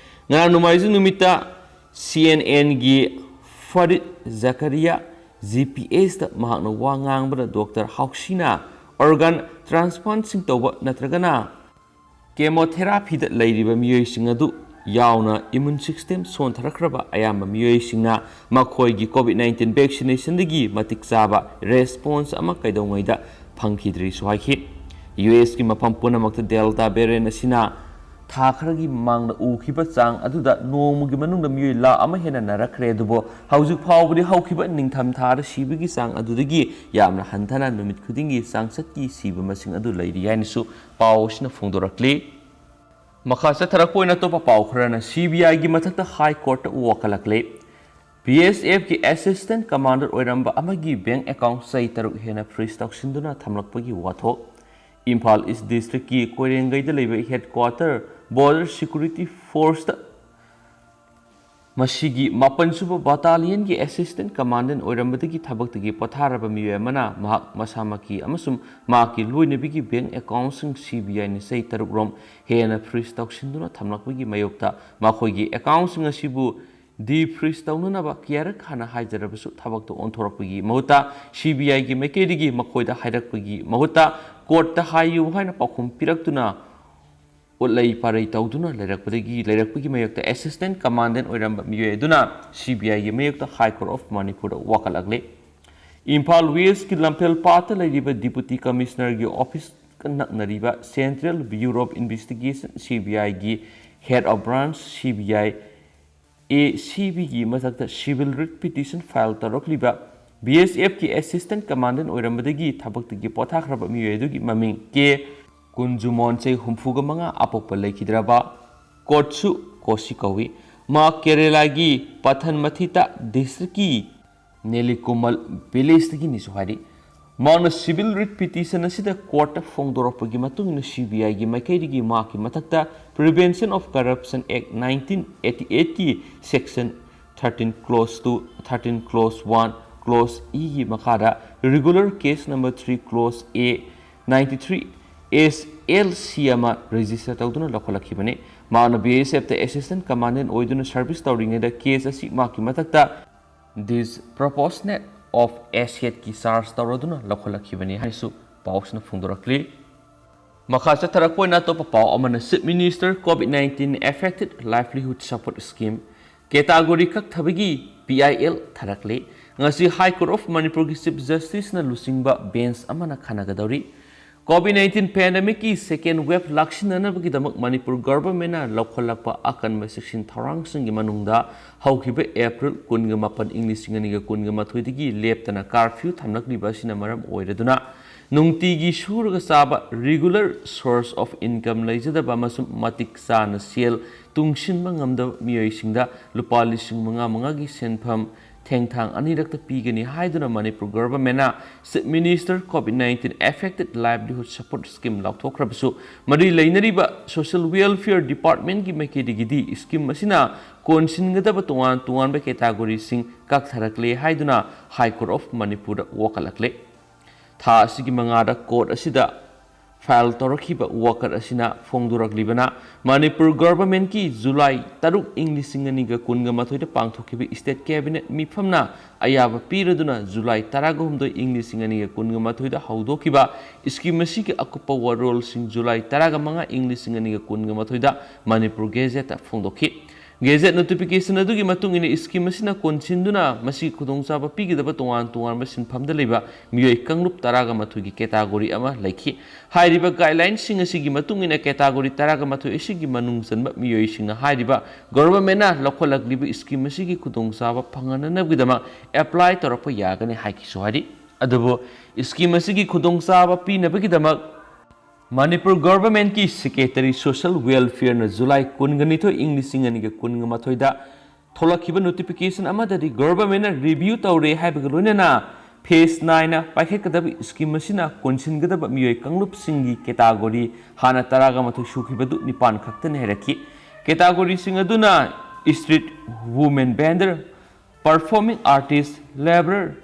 ꯉꯔꯥꯡ ꯅꯣꯡꯃꯥꯏꯖꯤꯡ ꯅꯨꯃꯤꯠꯇ C N Nꯒꯤ Fareed Zakaria, G P Hꯇ ꯃꯍꯥꯛꯅ ꯋꯥ ꯉꯥꯡꯕꯗ Doctor Fauciꯅ organ transplantꯁꯤꯡ ꯇꯧꯕ ꯅꯠꯇ꯭ꯔꯒꯅ chemotherapyꯗ ꯂꯩꯔꯤꯕ ꯃꯤꯑꯣꯏꯁꯤꯡ ꯑꯗꯨ ꯌꯥꯎꯅ immune system ꯁꯣꯟꯊꯔꯛꯈ꯭ꯔꯕ ꯑꯌꯥꯝꯕ ꯃꯤꯑꯣꯏꯁꯤꯡꯅ ꯃꯈꯣꯏꯒꯤ COVID nineteen vaccinationꯗꯒꯤ ꯃꯇꯤꯛ ꯆꯥꯕ response ꯑꯃ ꯀꯩꯗꯧꯉꯩꯗ ꯐꯪꯈꯤꯗ꯭ꯔꯤꯁꯨ ꯍꯥꯏꯈꯤ꯫ ꯌꯨ ꯑꯦꯁꯀꯤ ꯃꯐꯝ ꯄꯨꯝꯅꯃꯛꯇ Delta variant ꯑꯁꯤꯅ ꯊꯥ ꯈꯔꯒꯤ ꯃꯃꯥꯡꯗ ꯎꯈꯤꯕ ꯆꯥꯡ ꯑꯗꯨꯗ ꯅꯣꯡꯃꯒꯤ ꯃꯅꯨꯡꯗ ꯃꯤꯑꯣꯏ ꯂꯥꯈ ꯑꯃ ꯍꯦꯟꯅ ꯅꯥꯔꯛꯈ꯭ꯔꯦ꯫ ꯑꯗꯨꯕꯨ ꯍꯧꯖꯤꯛ ꯐꯥꯎꯕꯗꯤ ꯍꯧꯈꯤꯕ ꯅꯤꯡꯊꯝ ꯊꯥꯗ ꯁꯤꯕꯒꯤ ꯆꯥꯡ ꯑꯗꯨꯗꯒꯤ ꯌꯥꯝꯅ ꯍꯟꯊꯅ ꯅꯨꯃꯤꯠ ꯈꯨꯗꯤꯡꯒꯤ ꯆꯥꯡꯆꯠꯀꯤ ꯁꯤꯕ ꯃꯁꯤꯡ ꯑꯗꯨ ꯂꯩꯔꯤ ꯍꯥꯏꯅꯁꯨ ꯄꯥꯎ ꯑꯁꯤꯅ ꯐꯣꯡꯗꯣꯔꯛꯂꯤ꯫ ꯃꯈꯥ ꯆꯠꯊꯔꯛꯄ ꯑꯣꯏꯅ ꯑꯇꯣꯞꯄ ꯄꯥꯎ ꯈꯔꯅ ꯁꯤ ꯕꯤ ꯑꯥꯏꯒꯤ ꯃꯊꯛꯇ ꯍꯥꯏ ꯀꯣꯔꯠꯇ ꯋꯥꯀꯠꯂꯛꯂꯦ꯫ ꯕꯤ ꯑꯦꯁ ꯑꯦꯐꯀꯤ ꯑꯦꯁꯤꯁꯇꯦꯟ ꯀꯃꯥꯟꯗꯔ ꯑꯣꯏꯔꯝꯕ ꯑꯃꯒꯤ ꯕꯦꯡ ꯑꯦꯀꯥꯎꯟ ꯆꯍꯤ ꯇꯔꯨꯛ ꯍꯦꯟꯅ ꯐ꯭ꯔꯤꯖ ꯇꯧꯁꯤꯟꯗꯨꯅ ꯊꯝꯂꯛꯄꯒꯤ ꯋꯥꯊꯣꯛ꯫ ꯏꯝꯐꯥꯜ ꯏꯁ ꯗꯤꯁꯇ꯭ꯔꯤꯛꯀꯤ ꯀꯣꯏꯔꯦꯡꯒꯩꯗ ꯂꯩꯕ ꯍꯦꯗꯀ꯭ꯋꯥꯇꯔ ꯕꯣꯔꯗꯔ ꯁꯦꯀ꯭ꯌꯨꯔꯤꯇꯤ ꯐꯣꯔꯁꯇ ꯃꯁꯤꯒꯤ ꯃꯥꯄꯟ ꯁꯨꯕ ꯕꯇꯥꯂꯤꯌꯟꯒꯤ ꯑꯦꯁꯤꯁꯇꯦꯟ ꯀꯃꯥꯟꯗꯦꯟ ꯑꯣꯏꯔꯝꯕꯗꯒꯤ ꯊꯕꯛꯇꯒꯤ ꯄꯣꯊꯥꯔꯕ ꯃꯤꯑꯣꯏ ꯑꯃꯅ ꯃꯍꯥꯛ ꯃꯁꯥꯃꯛꯀꯤ ꯑꯃꯁꯨꯡ ꯃꯍꯥꯛꯀꯤ ꯂꯣꯏꯅꯕꯤꯒꯤ ꯕꯦꯡ ꯑꯦꯀꯥꯎꯟꯁꯤꯡ ꯁꯤ ꯕꯤ ꯑꯥꯏꯅ ꯆꯍꯤ ꯇꯔꯨꯛ ꯔꯣꯝ ꯍꯦꯟꯅ ꯐ꯭ꯔꯤꯖ ꯇꯧꯁꯤꯟꯗꯨꯅ ꯊꯝꯂꯛꯄꯒꯤ ꯃꯥꯌꯣꯛꯇ ꯃꯈꯣꯏꯒꯤ ꯑꯦꯀꯥꯎꯟꯁꯤꯡ ꯑꯁꯤꯕꯨ ꯗꯤꯐ꯭ꯔꯤꯖ ꯇꯧꯅꯅꯕ ꯀꯌꯥꯔꯛ ꯍꯥꯟꯅ ꯍꯥꯏꯖꯔꯕꯁꯨ ꯊꯕꯛꯇ ꯑꯣꯟꯊꯣꯔꯛꯄꯒꯤ ꯃꯍꯨꯠꯇ ꯁꯤ ꯕꯤ ꯑꯥꯏꯒꯤ ꯃꯥꯏꯀꯩꯗꯒꯤ ꯃꯈꯣꯏꯗ ꯍꯥꯏꯔꯛꯄꯒꯤ ꯃꯍꯨꯠꯇ ꯀꯣꯔꯠꯇ ꯍꯥꯏꯌꯨ ꯍꯥꯏꯅ ꯄꯥꯎꯈꯨꯝ ꯄꯤꯔꯛꯇꯨꯅ ꯎꯠꯂꯩ ꯄꯥꯔꯩ ꯇꯧꯗꯨꯅ ꯂꯩꯔꯛꯄꯗꯒꯤ ꯂꯩꯔꯛꯄꯒꯤ ꯃꯥꯌꯣꯛꯇ ꯑꯦꯁꯤꯁꯇꯦꯟ ꯀꯃꯥꯟꯗꯦꯟ ꯑꯣꯏꯔꯝꯕ ꯃꯤꯑꯣꯏ ꯑꯗꯨꯅ ꯁꯤ ꯕꯤ ꯑꯥꯏꯒꯤ ꯃꯥꯌꯣꯛꯇ ꯍꯥꯏ ꯀꯣꯔꯠ ꯑꯣꯐ ꯃꯅꯤꯄꯨꯔꯗ ꯋꯥꯀꯠꯂꯛꯂꯦ꯫ ꯏꯝꯐꯥꯜ ꯋꯦꯁꯀꯤ ꯂꯝꯐꯦꯜ ꯄꯥꯠꯇ ꯂꯩꯔꯤꯕ ꯗꯤꯄꯨꯇꯤ ꯀꯃꯤꯁꯅꯔꯒꯤ ꯑꯣꯐꯤꯁꯀ ꯅꯛꯅꯔꯤꯕ central bureau of investigation C B ꯑꯥꯏꯒꯤ head of branch C B I A C ꯕꯤꯒꯤ ꯃꯊꯛꯇ ꯁꯤꯚꯤꯜ ꯔꯤꯠ ꯄꯤꯇꯤꯁꯟ ꯐꯥꯏꯜ ꯇꯧꯔꯛꯂꯤꯕ ꯕꯤ ꯑꯦꯁ ꯑꯦꯐꯀꯤ ꯑꯦꯁꯤꯁꯇꯦꯟ ꯀꯃꯥꯟꯗꯦꯟ ꯑꯣꯏꯔꯝꯕꯗꯒꯤ ꯊꯕꯛꯇꯒꯤ ꯄꯣꯊꯥꯈ꯭ꯔꯕ ꯃꯤꯑꯣꯏ ꯑꯗꯨꯒꯤ ꯃꯃꯤꯡ ꯀꯦ ꯀꯨꯟꯖꯨꯃꯣꯟ, ꯆꯍꯤ ꯍꯨꯝꯐꯨꯒ ꯃꯉꯥ, ꯑꯄꯣꯛꯄ ꯂꯩꯈꯤꯗ꯭ꯔꯕ ꯀꯣꯠꯁꯨ ꯀꯣꯁꯤ ꯀꯧꯏ꯫ ꯃꯍꯥꯛ ꯀꯦꯔꯦꯂꯥꯒꯤ ꯄꯊꯟꯃꯊꯤꯇꯥ ꯗꯤꯁꯇ꯭ꯔꯤꯛꯀꯤ ꯅꯦꯂꯤꯀꯨꯃꯜ ꯚꯤꯂꯦꯖꯇꯒꯤꯅꯤꯁꯨ ꯍꯥꯏꯔꯤ꯫ ꯃꯍꯥꯛꯅ ꯁꯤꯚꯤꯜ ꯔꯤꯠ ꯄꯤꯇꯤꯁꯟ ꯑꯁꯤꯗ ꯀꯣꯔꯠꯇ ꯐꯣꯡꯗꯣꯔꯛꯄꯒꯤ ꯃꯇꯨꯡ ꯏꯟꯅ ꯁꯤ ꯕꯤ ꯑꯥꯏꯒꯤ ꯃꯥꯏꯀꯩꯗꯒꯤ ꯃꯍꯥꯛꯀꯤ ꯃꯊꯛꯇ Prevention of Corruption Act nineteen eighty eightꯀꯤ section thirteen clause two, thirteen clause one, clause Eꯒꯤ ꯃꯈꯥꯗ regular case number three clause A ninety three S L C ꯑꯃ register ꯇꯧꯗꯨꯅ ꯂꯧꯈꯠꯂꯛꯈꯤꯕꯅꯤ꯫ ꯃꯍꯥꯛꯅ ꯕꯤ ꯑꯦꯁ ꯑꯦꯐꯇ assistant commandant ꯑꯣꯏꯗꯨꯅ service ꯇꯧꯔꯤꯉꯩꯗ case ꯑꯁꯤ ꯃꯍꯥꯛꯀꯤ ꯃꯊꯛꯇ disproportionate of assetꯀꯤ charge ꯇꯧꯔꯗꯨꯅ ꯂꯧꯈꯠꯂꯛꯈꯤꯕꯅꯤ ꯍꯥꯏꯅꯁꯨ ꯄꯥꯎꯁꯤꯅ ꯐꯣꯡꯗꯣꯔꯛꯂꯤ꯫ ꯃꯈꯥ ꯆꯠꯊꯔꯛꯄ ꯑꯣꯏꯅ ꯑꯇꯣꯞꯄ ꯄꯥꯎ ꯑꯃꯅ, Chief Minister COVID nineteen Affected Livelihood Support Scheme category ꯀꯛꯊꯕꯒꯤ P I L ꯊꯥꯔꯛꯂꯤ꯫ ꯉꯁꯤ High Court of ꯃꯅꯤꯄꯨꯔꯒꯤ Chief Justiceꯅ ꯂꯨꯆꯤꯡꯕ bench ꯑꯃꯅ ꯈꯟꯅꯒꯗꯧꯔꯤ꯫ COVID nineteen pandemicꯀꯤ second wave ꯂꯥꯛꯁꯤꯟꯅꯅꯕꯒꯤꯗꯃꯛ Manipur governmentꯅ ꯂꯧꯈꯠꯂꯛꯄ ꯑꯀꯟꯕ ꯆꯦꯛꯁꯤꯟ ꯊꯧꯔꯥꯡꯁꯤꯡꯒꯤ ꯃꯅꯨꯡꯗ ꯍꯧꯈꯤꯕ April ꯀꯨꯟꯒ ꯃꯥꯄꯟ, ꯏꯪ ꯂꯤꯁꯤꯡ ꯑꯅꯤꯒ ꯀꯨꯟꯒ ꯃꯥꯊꯣꯏꯗꯒꯤ ꯂꯦꯞꯇꯅ curfew ꯊꯝꯂꯛꯂꯤꯕ ꯑꯁꯤꯅ ꯃꯔꯝ ꯑꯣꯏꯔꯗꯨꯅ, ꯅꯨꯡꯇꯤꯒꯤ ꯁꯨꯔꯒ ꯆꯥꯕ, regular source of income ꯂꯩꯖꯗꯕ ꯑꯃꯁꯨꯡ ꯃꯇꯤꯛ ꯆꯥꯅ ꯁꯦꯜ ꯇꯨꯡꯁꯤꯟꯕ ꯉꯝꯗꯕ ꯃꯤꯑꯣꯏꯁꯤꯡꯗ ꯂꯨꯄꯥ ꯂꯤꯁꯤꯡ ꯃꯉꯥ ꯃꯉꯥꯒꯤ ꯁꯦꯟꯐꯝ ꯊꯦꯡꯊꯥꯡ ꯑꯅꯤꯔꯛꯇ ꯄꯤꯒꯅꯤ ꯍꯥꯏꯗꯨꯅ Manipur governmentꯅ Chief Minister COVID nineteen Affected Livelihood Support Scheme ꯂꯥꯎꯊꯣꯛꯈ꯭ꯔꯕꯁꯨ, ꯃꯔꯤ ꯂꯩꯅꯔꯤꯕ Social Welfare Departmentꯀꯤ ꯃꯥꯏꯀꯩꯗꯒꯤꯗꯤ scheme ꯑꯁꯤꯅ ꯀꯣꯟꯁꯤꯟꯒꯗꯕ ꯇꯣꯉꯥꯟ ꯇꯣꯉꯥꯟꯕ categoryꯁꯤꯡ ꯀꯛꯊꯔꯛꯂꯦ ꯍꯥꯏꯗꯨꯅ High Court of ꯃꯅꯤꯄꯨꯔꯗ ꯋꯥꯀꯠꯂꯛꯂꯦ꯫ ꯊꯥ ꯑꯁꯤꯒꯤ ꯃꯉꯥꯗ court ꯑꯁꯤꯗ file ꯇꯧꯔꯛꯈꯤꯕ ꯋꯥꯀꯠ ꯑꯁꯤꯅ ꯐꯣꯡꯗꯣꯔꯛꯂꯤꯕꯅ, ꯃꯅꯤꯄꯨꯔ governmentꯀꯤ July ꯇꯔꯨꯛ, ꯏꯪ ꯂꯤꯁꯤꯡ ꯑꯅꯤꯒ ꯀꯨꯟꯒ ꯃꯥꯊꯣꯏꯗ ꯄꯥꯡꯊꯣꯛꯈꯤꯕ state cabinet ꯃꯤꯐꯝꯅ ꯑꯌꯥꯕ ꯄꯤꯔꯗꯨꯅ July ꯇꯔꯥꯒ ꯍꯨꯝꯗꯣꯏ, ꯏꯪ ꯂꯤꯁꯤꯡ ꯑꯅꯤꯒ ꯀꯨꯟꯒ ꯃꯥꯊꯣꯏꯗ ꯍꯧꯗꯣꯛꯈꯤꯕ scheme ꯑꯁꯤꯒꯤ ꯑꯀꯨꯞꯄ ꯋꯥꯔꯣꯜꯁꯤꯡ July ꯇꯔꯥꯒ ꯃꯉꯥ, ꯏꯪ ꯂꯤꯁꯤꯡ ꯑꯅꯤꯒ ꯀꯨꯟꯒ ꯃꯥꯊꯣꯏꯗ ꯃꯅꯤꯄꯨꯔ Gazetteꯇ ꯐꯣꯡꯗꯣꯛꯈꯤ꯫ Gazette notification ꯑꯗꯨꯒꯤ ꯃꯇꯨꯡ ꯏꯟꯅ scheme ꯑꯁꯤꯅ ꯀꯣꯟꯁꯤꯟꯗꯨꯅ ꯃꯁꯤꯒꯤ ꯈꯨꯗꯣꯡꯆꯥꯕ ꯄꯤꯒꯗꯕ ꯇꯣꯉꯥꯟ ꯇꯣꯉꯥꯟꯕ ꯁꯤꯟꯐꯝꯗ ꯂꯩꯕ ꯃꯤꯑꯣꯏ ꯀꯥꯡꯂꯨꯞ ꯇꯔꯥꯒ ꯃꯥꯊꯣꯏꯒꯤ category ꯑꯃ ꯂꯩꯈꯤ꯫ ꯍꯥꯏꯔꯤꯕ guidelineꯁꯤꯡ ꯑꯁꯤꯒꯤ ꯃꯇꯨꯡ ꯏꯟꯅ category ꯇꯔꯥꯒ ꯃꯥꯊꯣꯏ ꯑꯁꯤꯒꯤ ꯃꯅꯨꯡ ꯆꯟꯕ ꯃꯤꯑꯣꯏꯁꯤꯡꯅ ꯍꯥꯏꯔꯤꯕ governmentꯅ ꯂꯧꯈꯠꯂꯛꯂꯤꯕ scheme ꯑꯁꯤꯒꯤ ꯈꯨꯗꯣꯡꯆꯥꯕ ꯐꯪꯍꯟꯅꯕꯒꯤꯗꯃꯛ apply ꯇꯧꯔꯛꯄ ꯌꯥꯒꯅꯤ ꯍꯥꯏꯈꯤꯁꯨ ꯍꯥꯏꯔꯤ꯫ ꯑꯗꯨꯕꯨ scheme ꯑꯁꯤꯒꯤ ꯈꯨꯗꯣꯡꯆꯥꯕ ꯄꯤꯅꯕꯒꯤꯗꯃꯛ ꯃꯅꯤꯄꯨꯔ governmentꯀꯤ Secretary Social Welfareꯅ July ꯀꯨꯟꯒ ꯅꯤꯊꯣꯏ, ꯏꯪ ꯂꯤꯁꯤꯡ ꯑꯅꯤꯒ ꯀꯨꯟꯒ ꯃꯥꯊꯣꯏꯗ ꯊꯣꯛꯂꯛꯈꯤꯕ notification ꯑꯃꯗꯗꯤ governmentꯅ review ꯇꯧꯔꯦ ꯍꯥꯏꯕꯒ ꯂꯣꯏꯅꯅ phase ꯅꯥꯏꯅ ꯄꯥꯏꯈꯠꯀꯗꯕ scheme ꯑꯁꯤꯅ ꯀꯣꯟꯁꯤꯟꯒꯗꯕ ꯃꯤꯑꯣꯏ ꯀꯥꯡꯂꯨꯞꯁꯤꯡꯒꯤ category ꯍꯥꯟꯅ ꯇꯔꯥꯒ ꯃꯥꯊꯣꯏ ꯁꯨꯈꯤꯕꯗꯨ ꯅꯤꯄꯥꯟ ꯈꯛꯇꯅꯤ ꯍꯥꯏꯔꯛꯈꯤ꯫ Categoryꯁꯤꯡ ꯑꯗꯨꯅ street women vendor, performing artist, laborer,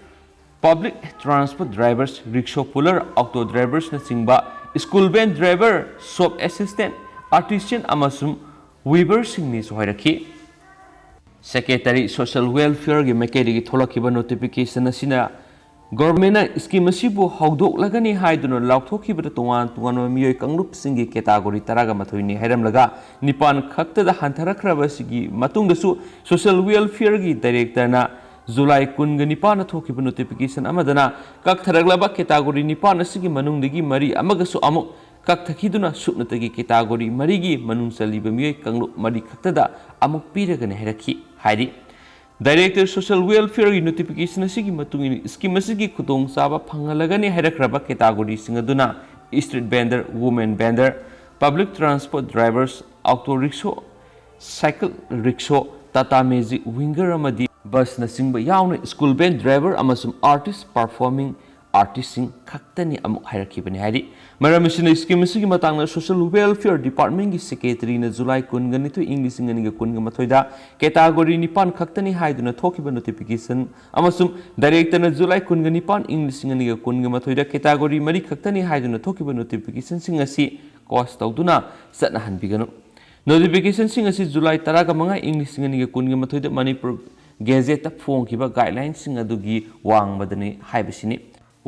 public transport drivers, rickshaw puller, auto driversꯅꯆꯤꯡꯕ, school van driver, shop assistant, artisan ꯑꯃꯁꯨꯡ weaverꯁꯤꯡꯅꯤꯁꯨ ꯍꯥꯏꯔꯛꯈꯤ꯫ Secretary Social Welfareꯒꯤ ꯃꯥꯏꯀꯩꯗꯒꯤ ꯊꯣꯛꯂꯛꯈꯤꯕ notification ꯑꯁꯤꯅ governmentꯅ scheme ꯑꯁꯤꯕꯨ ꯍꯧꯗꯣꯛꯂꯒꯅꯤ ꯍꯥꯏꯗꯨꯅ ꯂꯥꯎꯊꯣꯛꯈꯤꯕꯗ ꯇꯣꯉꯥꯟ ꯇꯣꯉꯥꯟꯕ ꯃꯤꯑꯣꯏ ꯀꯥꯡꯂꯨꯞꯁꯤꯡꯒꯤ category ꯇꯔꯥꯒ ꯃꯥꯊꯣꯏꯅꯤ ꯍꯥꯏꯔꯝꯂꯒ ꯅꯤꯄꯥꯟ ꯈꯛꯇꯗ ꯍꯟꯊꯔꯛꯈ꯭ꯔꯕꯁꯤꯒꯤ ꯃꯇꯨꯡꯗꯁꯨ Social Welfareꯒꯤ directorꯅ ꯖꯨꯂꯥꯏ ꯀꯨꯟꯒ ꯅꯤꯄꯥꯟꯗ ꯊꯣꯛꯈꯤꯕ ꯅꯣꯇꯤꯐꯤꯀꯦꯁꯟ ꯑꯃꯗꯅ ꯀꯛꯊꯔꯛꯂꯕ ꯀꯦꯇꯥꯒꯣꯔꯤ ꯅꯤꯄꯥꯟ ꯑꯁꯤꯒꯤ ꯃꯅꯨꯡꯗꯒꯤ ꯃꯔꯤ ꯑꯃꯒꯁꯨ ꯑꯃꯨꯛ ꯀꯛꯊꯈꯤꯗꯨꯅ ꯁꯨꯞꯅꯇꯒꯤ ꯀꯦꯇꯥꯒꯣꯔꯤ ꯃꯔꯤꯒꯤ ꯃꯅꯨꯡ ꯆꯜꯂꯤꯕ ꯃꯤꯑꯣꯏ ꯀꯥꯡꯂꯨꯞ ꯃꯔꯤ ꯈꯛꯇꯗ ꯑꯃꯨꯛ ꯄꯤꯔꯒꯅꯤ ꯍꯥꯏꯔꯛꯈꯤ ꯍꯥꯏꯔꯤ꯫ ꯗꯥꯏꯔꯦꯛꯇꯔ ꯁꯣꯁꯤꯌꯦꯜ ꯋꯦꯜꯐꯤꯌꯔꯒꯤ ꯅꯣꯇꯤꯐꯤꯀꯦꯁꯟ ꯑꯁꯤꯒꯤ ꯃꯇꯨꯡ ꯏꯟꯅ ꯁ꯭ꯀꯤꯝ ꯑꯁꯤꯒꯤ ꯈꯨꯗꯣꯡꯆꯥꯕ ꯐꯪꯍꯜꯂꯒꯅꯤ ꯍꯥꯏꯔꯛꯈ꯭ꯔꯕ ꯀꯦꯇꯥꯒꯣꯔꯤꯁꯤꯡ ꯑꯗꯨꯅ street vendor, women vendor, public transport drivers, auto rickshaw, cycle rickshaw, Tata magic winger ꯑꯃꯗꯤ ꯕꯁꯅꯆꯤꯡꯕ ꯌꯥꯎꯅ ꯁ꯭ꯀꯨꯜ ꯚꯦꯟ ꯗ꯭ꯔꯥꯏꯚꯔ ꯑꯃꯁꯨꯡ ꯑꯥꯔꯇꯤꯁ ꯄꯔꯐꯣꯔꯃꯤꯡ ꯑꯥꯔꯇꯤꯁꯁꯤꯡ ꯈꯛꯇꯅꯤ ꯑꯃꯨꯛ ꯍꯥꯏꯔꯛꯈꯤꯕꯅꯤ ꯍꯥꯏꯔꯤ꯫ ꯃꯔꯝ ꯑꯁꯤꯅ ꯁ꯭ꯀꯤꯝ ꯑꯁꯤꯒꯤ ꯃꯇꯥꯡꯗ ꯁꯣꯁꯤꯌꯦꯜ ꯋꯦꯜꯐꯤꯌꯔ ꯗꯤꯄꯥꯔꯠꯃꯦꯟꯒꯤ ꯁꯦꯀ꯭ꯔꯦꯇꯔꯤꯅ ꯖꯨꯂꯥꯏ ꯀꯨꯟꯒ ꯅꯤꯊꯣꯏ ꯏꯪ ꯂꯤꯁꯤꯡ ꯑꯅꯤꯒ ꯀꯨꯟꯒ ꯃꯥꯊꯣꯏꯗ ꯀꯦꯇꯥꯒꯣꯔꯤ ꯅꯤꯄꯥꯟ ꯈꯛꯇꯅꯤ ꯍꯥꯏꯗꯨꯅ ꯊꯣꯛꯈꯤꯕ ꯅꯣꯇꯤꯐꯤꯀꯦꯁꯟ ꯑꯃꯁꯨꯡ ꯗꯥꯏꯔꯦꯛꯇꯔꯅ ꯖꯨꯂꯥꯏ ꯀꯨꯟꯒ ꯅꯤꯄꯥꯟ ꯏꯪ ꯂꯤꯁꯤꯡ ꯑꯅꯤꯒ ꯀꯨꯟꯒ ꯃꯥꯊꯣꯏꯗ ꯀꯦꯇꯥꯒꯣꯔꯤ ꯃꯔꯤ ꯈꯛꯇꯅꯤ ꯍꯥꯏꯗꯨꯅ ꯊꯣꯛꯈꯤꯕ ꯅꯣꯇꯤꯐꯤꯀꯦꯁꯟꯁꯤꯡ ꯑꯁꯤ ꯀꯣꯁ ꯇꯧꯗꯨꯅ ꯆꯠꯅꯍꯟꯕꯤꯒꯅꯨ꯫ ꯅꯣꯇꯤꯐꯤꯀꯦꯁꯟꯁꯤꯡ ꯑꯁꯤ ꯖꯨꯂꯥꯏ ꯇꯔꯥꯒ ꯃꯉꯥ ꯏꯪ ꯂꯤꯁꯤꯡ ꯑꯅꯤꯒ ꯀꯨꯟꯒ ꯃꯥꯊꯣꯏꯗ ꯃꯅꯤꯄꯨꯔ ꯒꯦꯖꯦꯠꯇ ꯐꯣꯡꯈꯤꯕ ꯒꯥꯏꯗꯂꯥꯏꯟꯁꯤꯡ ꯑꯗꯨꯒꯤ ꯋꯥꯡꯃꯗꯅꯤ ꯍꯥꯏꯕꯁꯤꯅꯤ꯫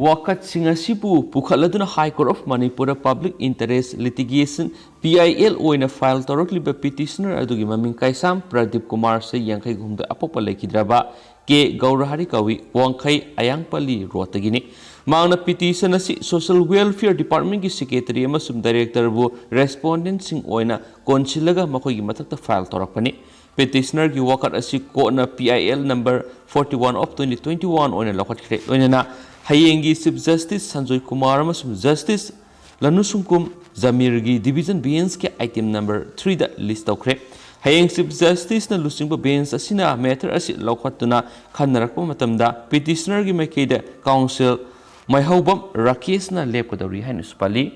ꯋꯥꯀꯠꯁꯤꯡ ꯑꯁꯤꯕꯨ ꯄꯨꯈꯠꯂꯗꯨꯅ ꯍꯥꯏ ꯀꯣꯔꯠ ꯑꯣꯐ ꯃꯅꯤꯄꯨꯔꯗ public interest litigation, P I L, ꯑꯣꯏꯅ ꯐꯥꯏꯜ ꯇꯧꯔꯛꯂꯤꯕ ꯄꯤꯇꯤꯁꯅꯔ ꯑꯗꯨꯒꯤ ꯃꯃꯤꯡ ꯀꯩꯁꯥꯝ ꯄ꯭ꯔꯗꯤꯞ ꯀꯨꯃꯥꯔ, ꯆꯍꯤ ꯌꯥꯡꯈꯩ ꯍꯨꯝꯗꯣꯏ, ꯑꯄꯣꯛꯄ ꯂꯩꯈꯤꯗ꯭ꯔꯕ ꯀꯦ ꯒꯧꯔꯍꯔꯤ ꯀꯧꯏ, ꯋꯥꯡꯈꯩ, ꯑꯌꯥꯡꯄꯜꯂꯤ ꯔꯣꯗꯇꯒꯤꯅꯤ꯫ ꯃꯍꯥꯛꯅ ꯄꯤꯇꯤꯁꯟ ꯑꯁꯤ ꯁꯣꯁꯤꯌꯦꯜ ꯋꯦꯜꯐꯤꯌꯔ ꯗꯤꯄꯥꯔꯠꯃꯦꯟꯒꯤ ꯁꯦꯀ꯭ꯔꯦꯇꯔꯤ ꯑꯃꯁꯨꯡ ꯗꯥꯏꯔꯦꯛꯇꯔꯕꯨ ꯔꯦꯁꯄꯣꯟꯗꯦꯟꯠꯁꯤꯡ ꯑꯣꯏꯅ ꯀꯣꯟꯁꯤꯜꯂꯒ ꯃꯈꯣꯏꯒꯤ ꯃꯊꯛꯇ ꯐꯥꯏꯜ ꯇꯧꯔꯛꯄꯅꯤ꯫ ꯄꯤꯇꯤꯁꯅꯔꯒꯤ ꯋꯥꯀꯠ ꯑꯁꯤ ꯀꯣꯔꯠꯅ P I L number forty one of twenty twenty one ꯑꯣꯏꯅ ꯂꯧꯈꯠꯈ꯭ꯔꯦ꯫ ꯂꯣꯏꯅꯅ ꯍꯌꯦꯡꯒꯤ ꯆꯤꯐ ꯖꯁꯇꯤꯁ ꯁꯟꯖꯣꯏ ꯀꯨꯃꯥꯔ ꯑꯃꯁꯨꯡ ꯖꯁꯇꯤꯁ ꯂꯅꯨꯁꯨꯡꯀꯨꯝ ꯖꯃꯤꯔꯒꯤ ꯗꯤꯚꯤꯖꯟ ꯕꯦꯟꯁꯀꯤ ꯑꯥꯏꯇꯦꯝ ꯅꯝꯕꯔ ꯊ꯭ꯔꯤꯗ ꯂꯤꯁ ꯇꯧꯈ꯭ꯔꯦ꯫ ꯍꯌꯦꯡ ꯆꯤꯐ ꯖꯁꯇꯤꯁꯅ ꯂꯨꯆꯤꯡꯕ ꯕꯦꯟꯁ ꯑꯁꯤꯅ ꯃꯦꯇꯔ ꯑꯁꯤ ꯂꯧꯈꯠꯇꯨꯅ ꯈꯟꯅꯔꯛꯄ ꯃꯇꯝꯗ ꯄꯤꯇꯤꯁꯅꯔꯒꯤ ꯃꯥꯏꯀꯩꯗ ꯀꯥꯎꯟꯁꯤꯜ ꯃꯥꯏꯍꯧꯕꯝ ꯔꯥꯀꯦꯁꯅ ꯂꯦꯞꯀꯗꯧꯔꯤ ꯍꯥꯏꯅꯁꯨ ꯄꯜꯂꯤ꯫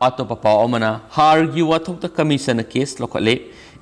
ꯑꯇꯣꯞꯄ ꯄꯥꯎ ꯑꯃꯅ, ꯍꯥꯔꯒꯤ ꯋꯥꯊꯣꯛꯇ ꯀꯃꯤꯁꯟꯅ ꯀꯦꯁ ꯂꯧꯈꯠꯂꯦ꯫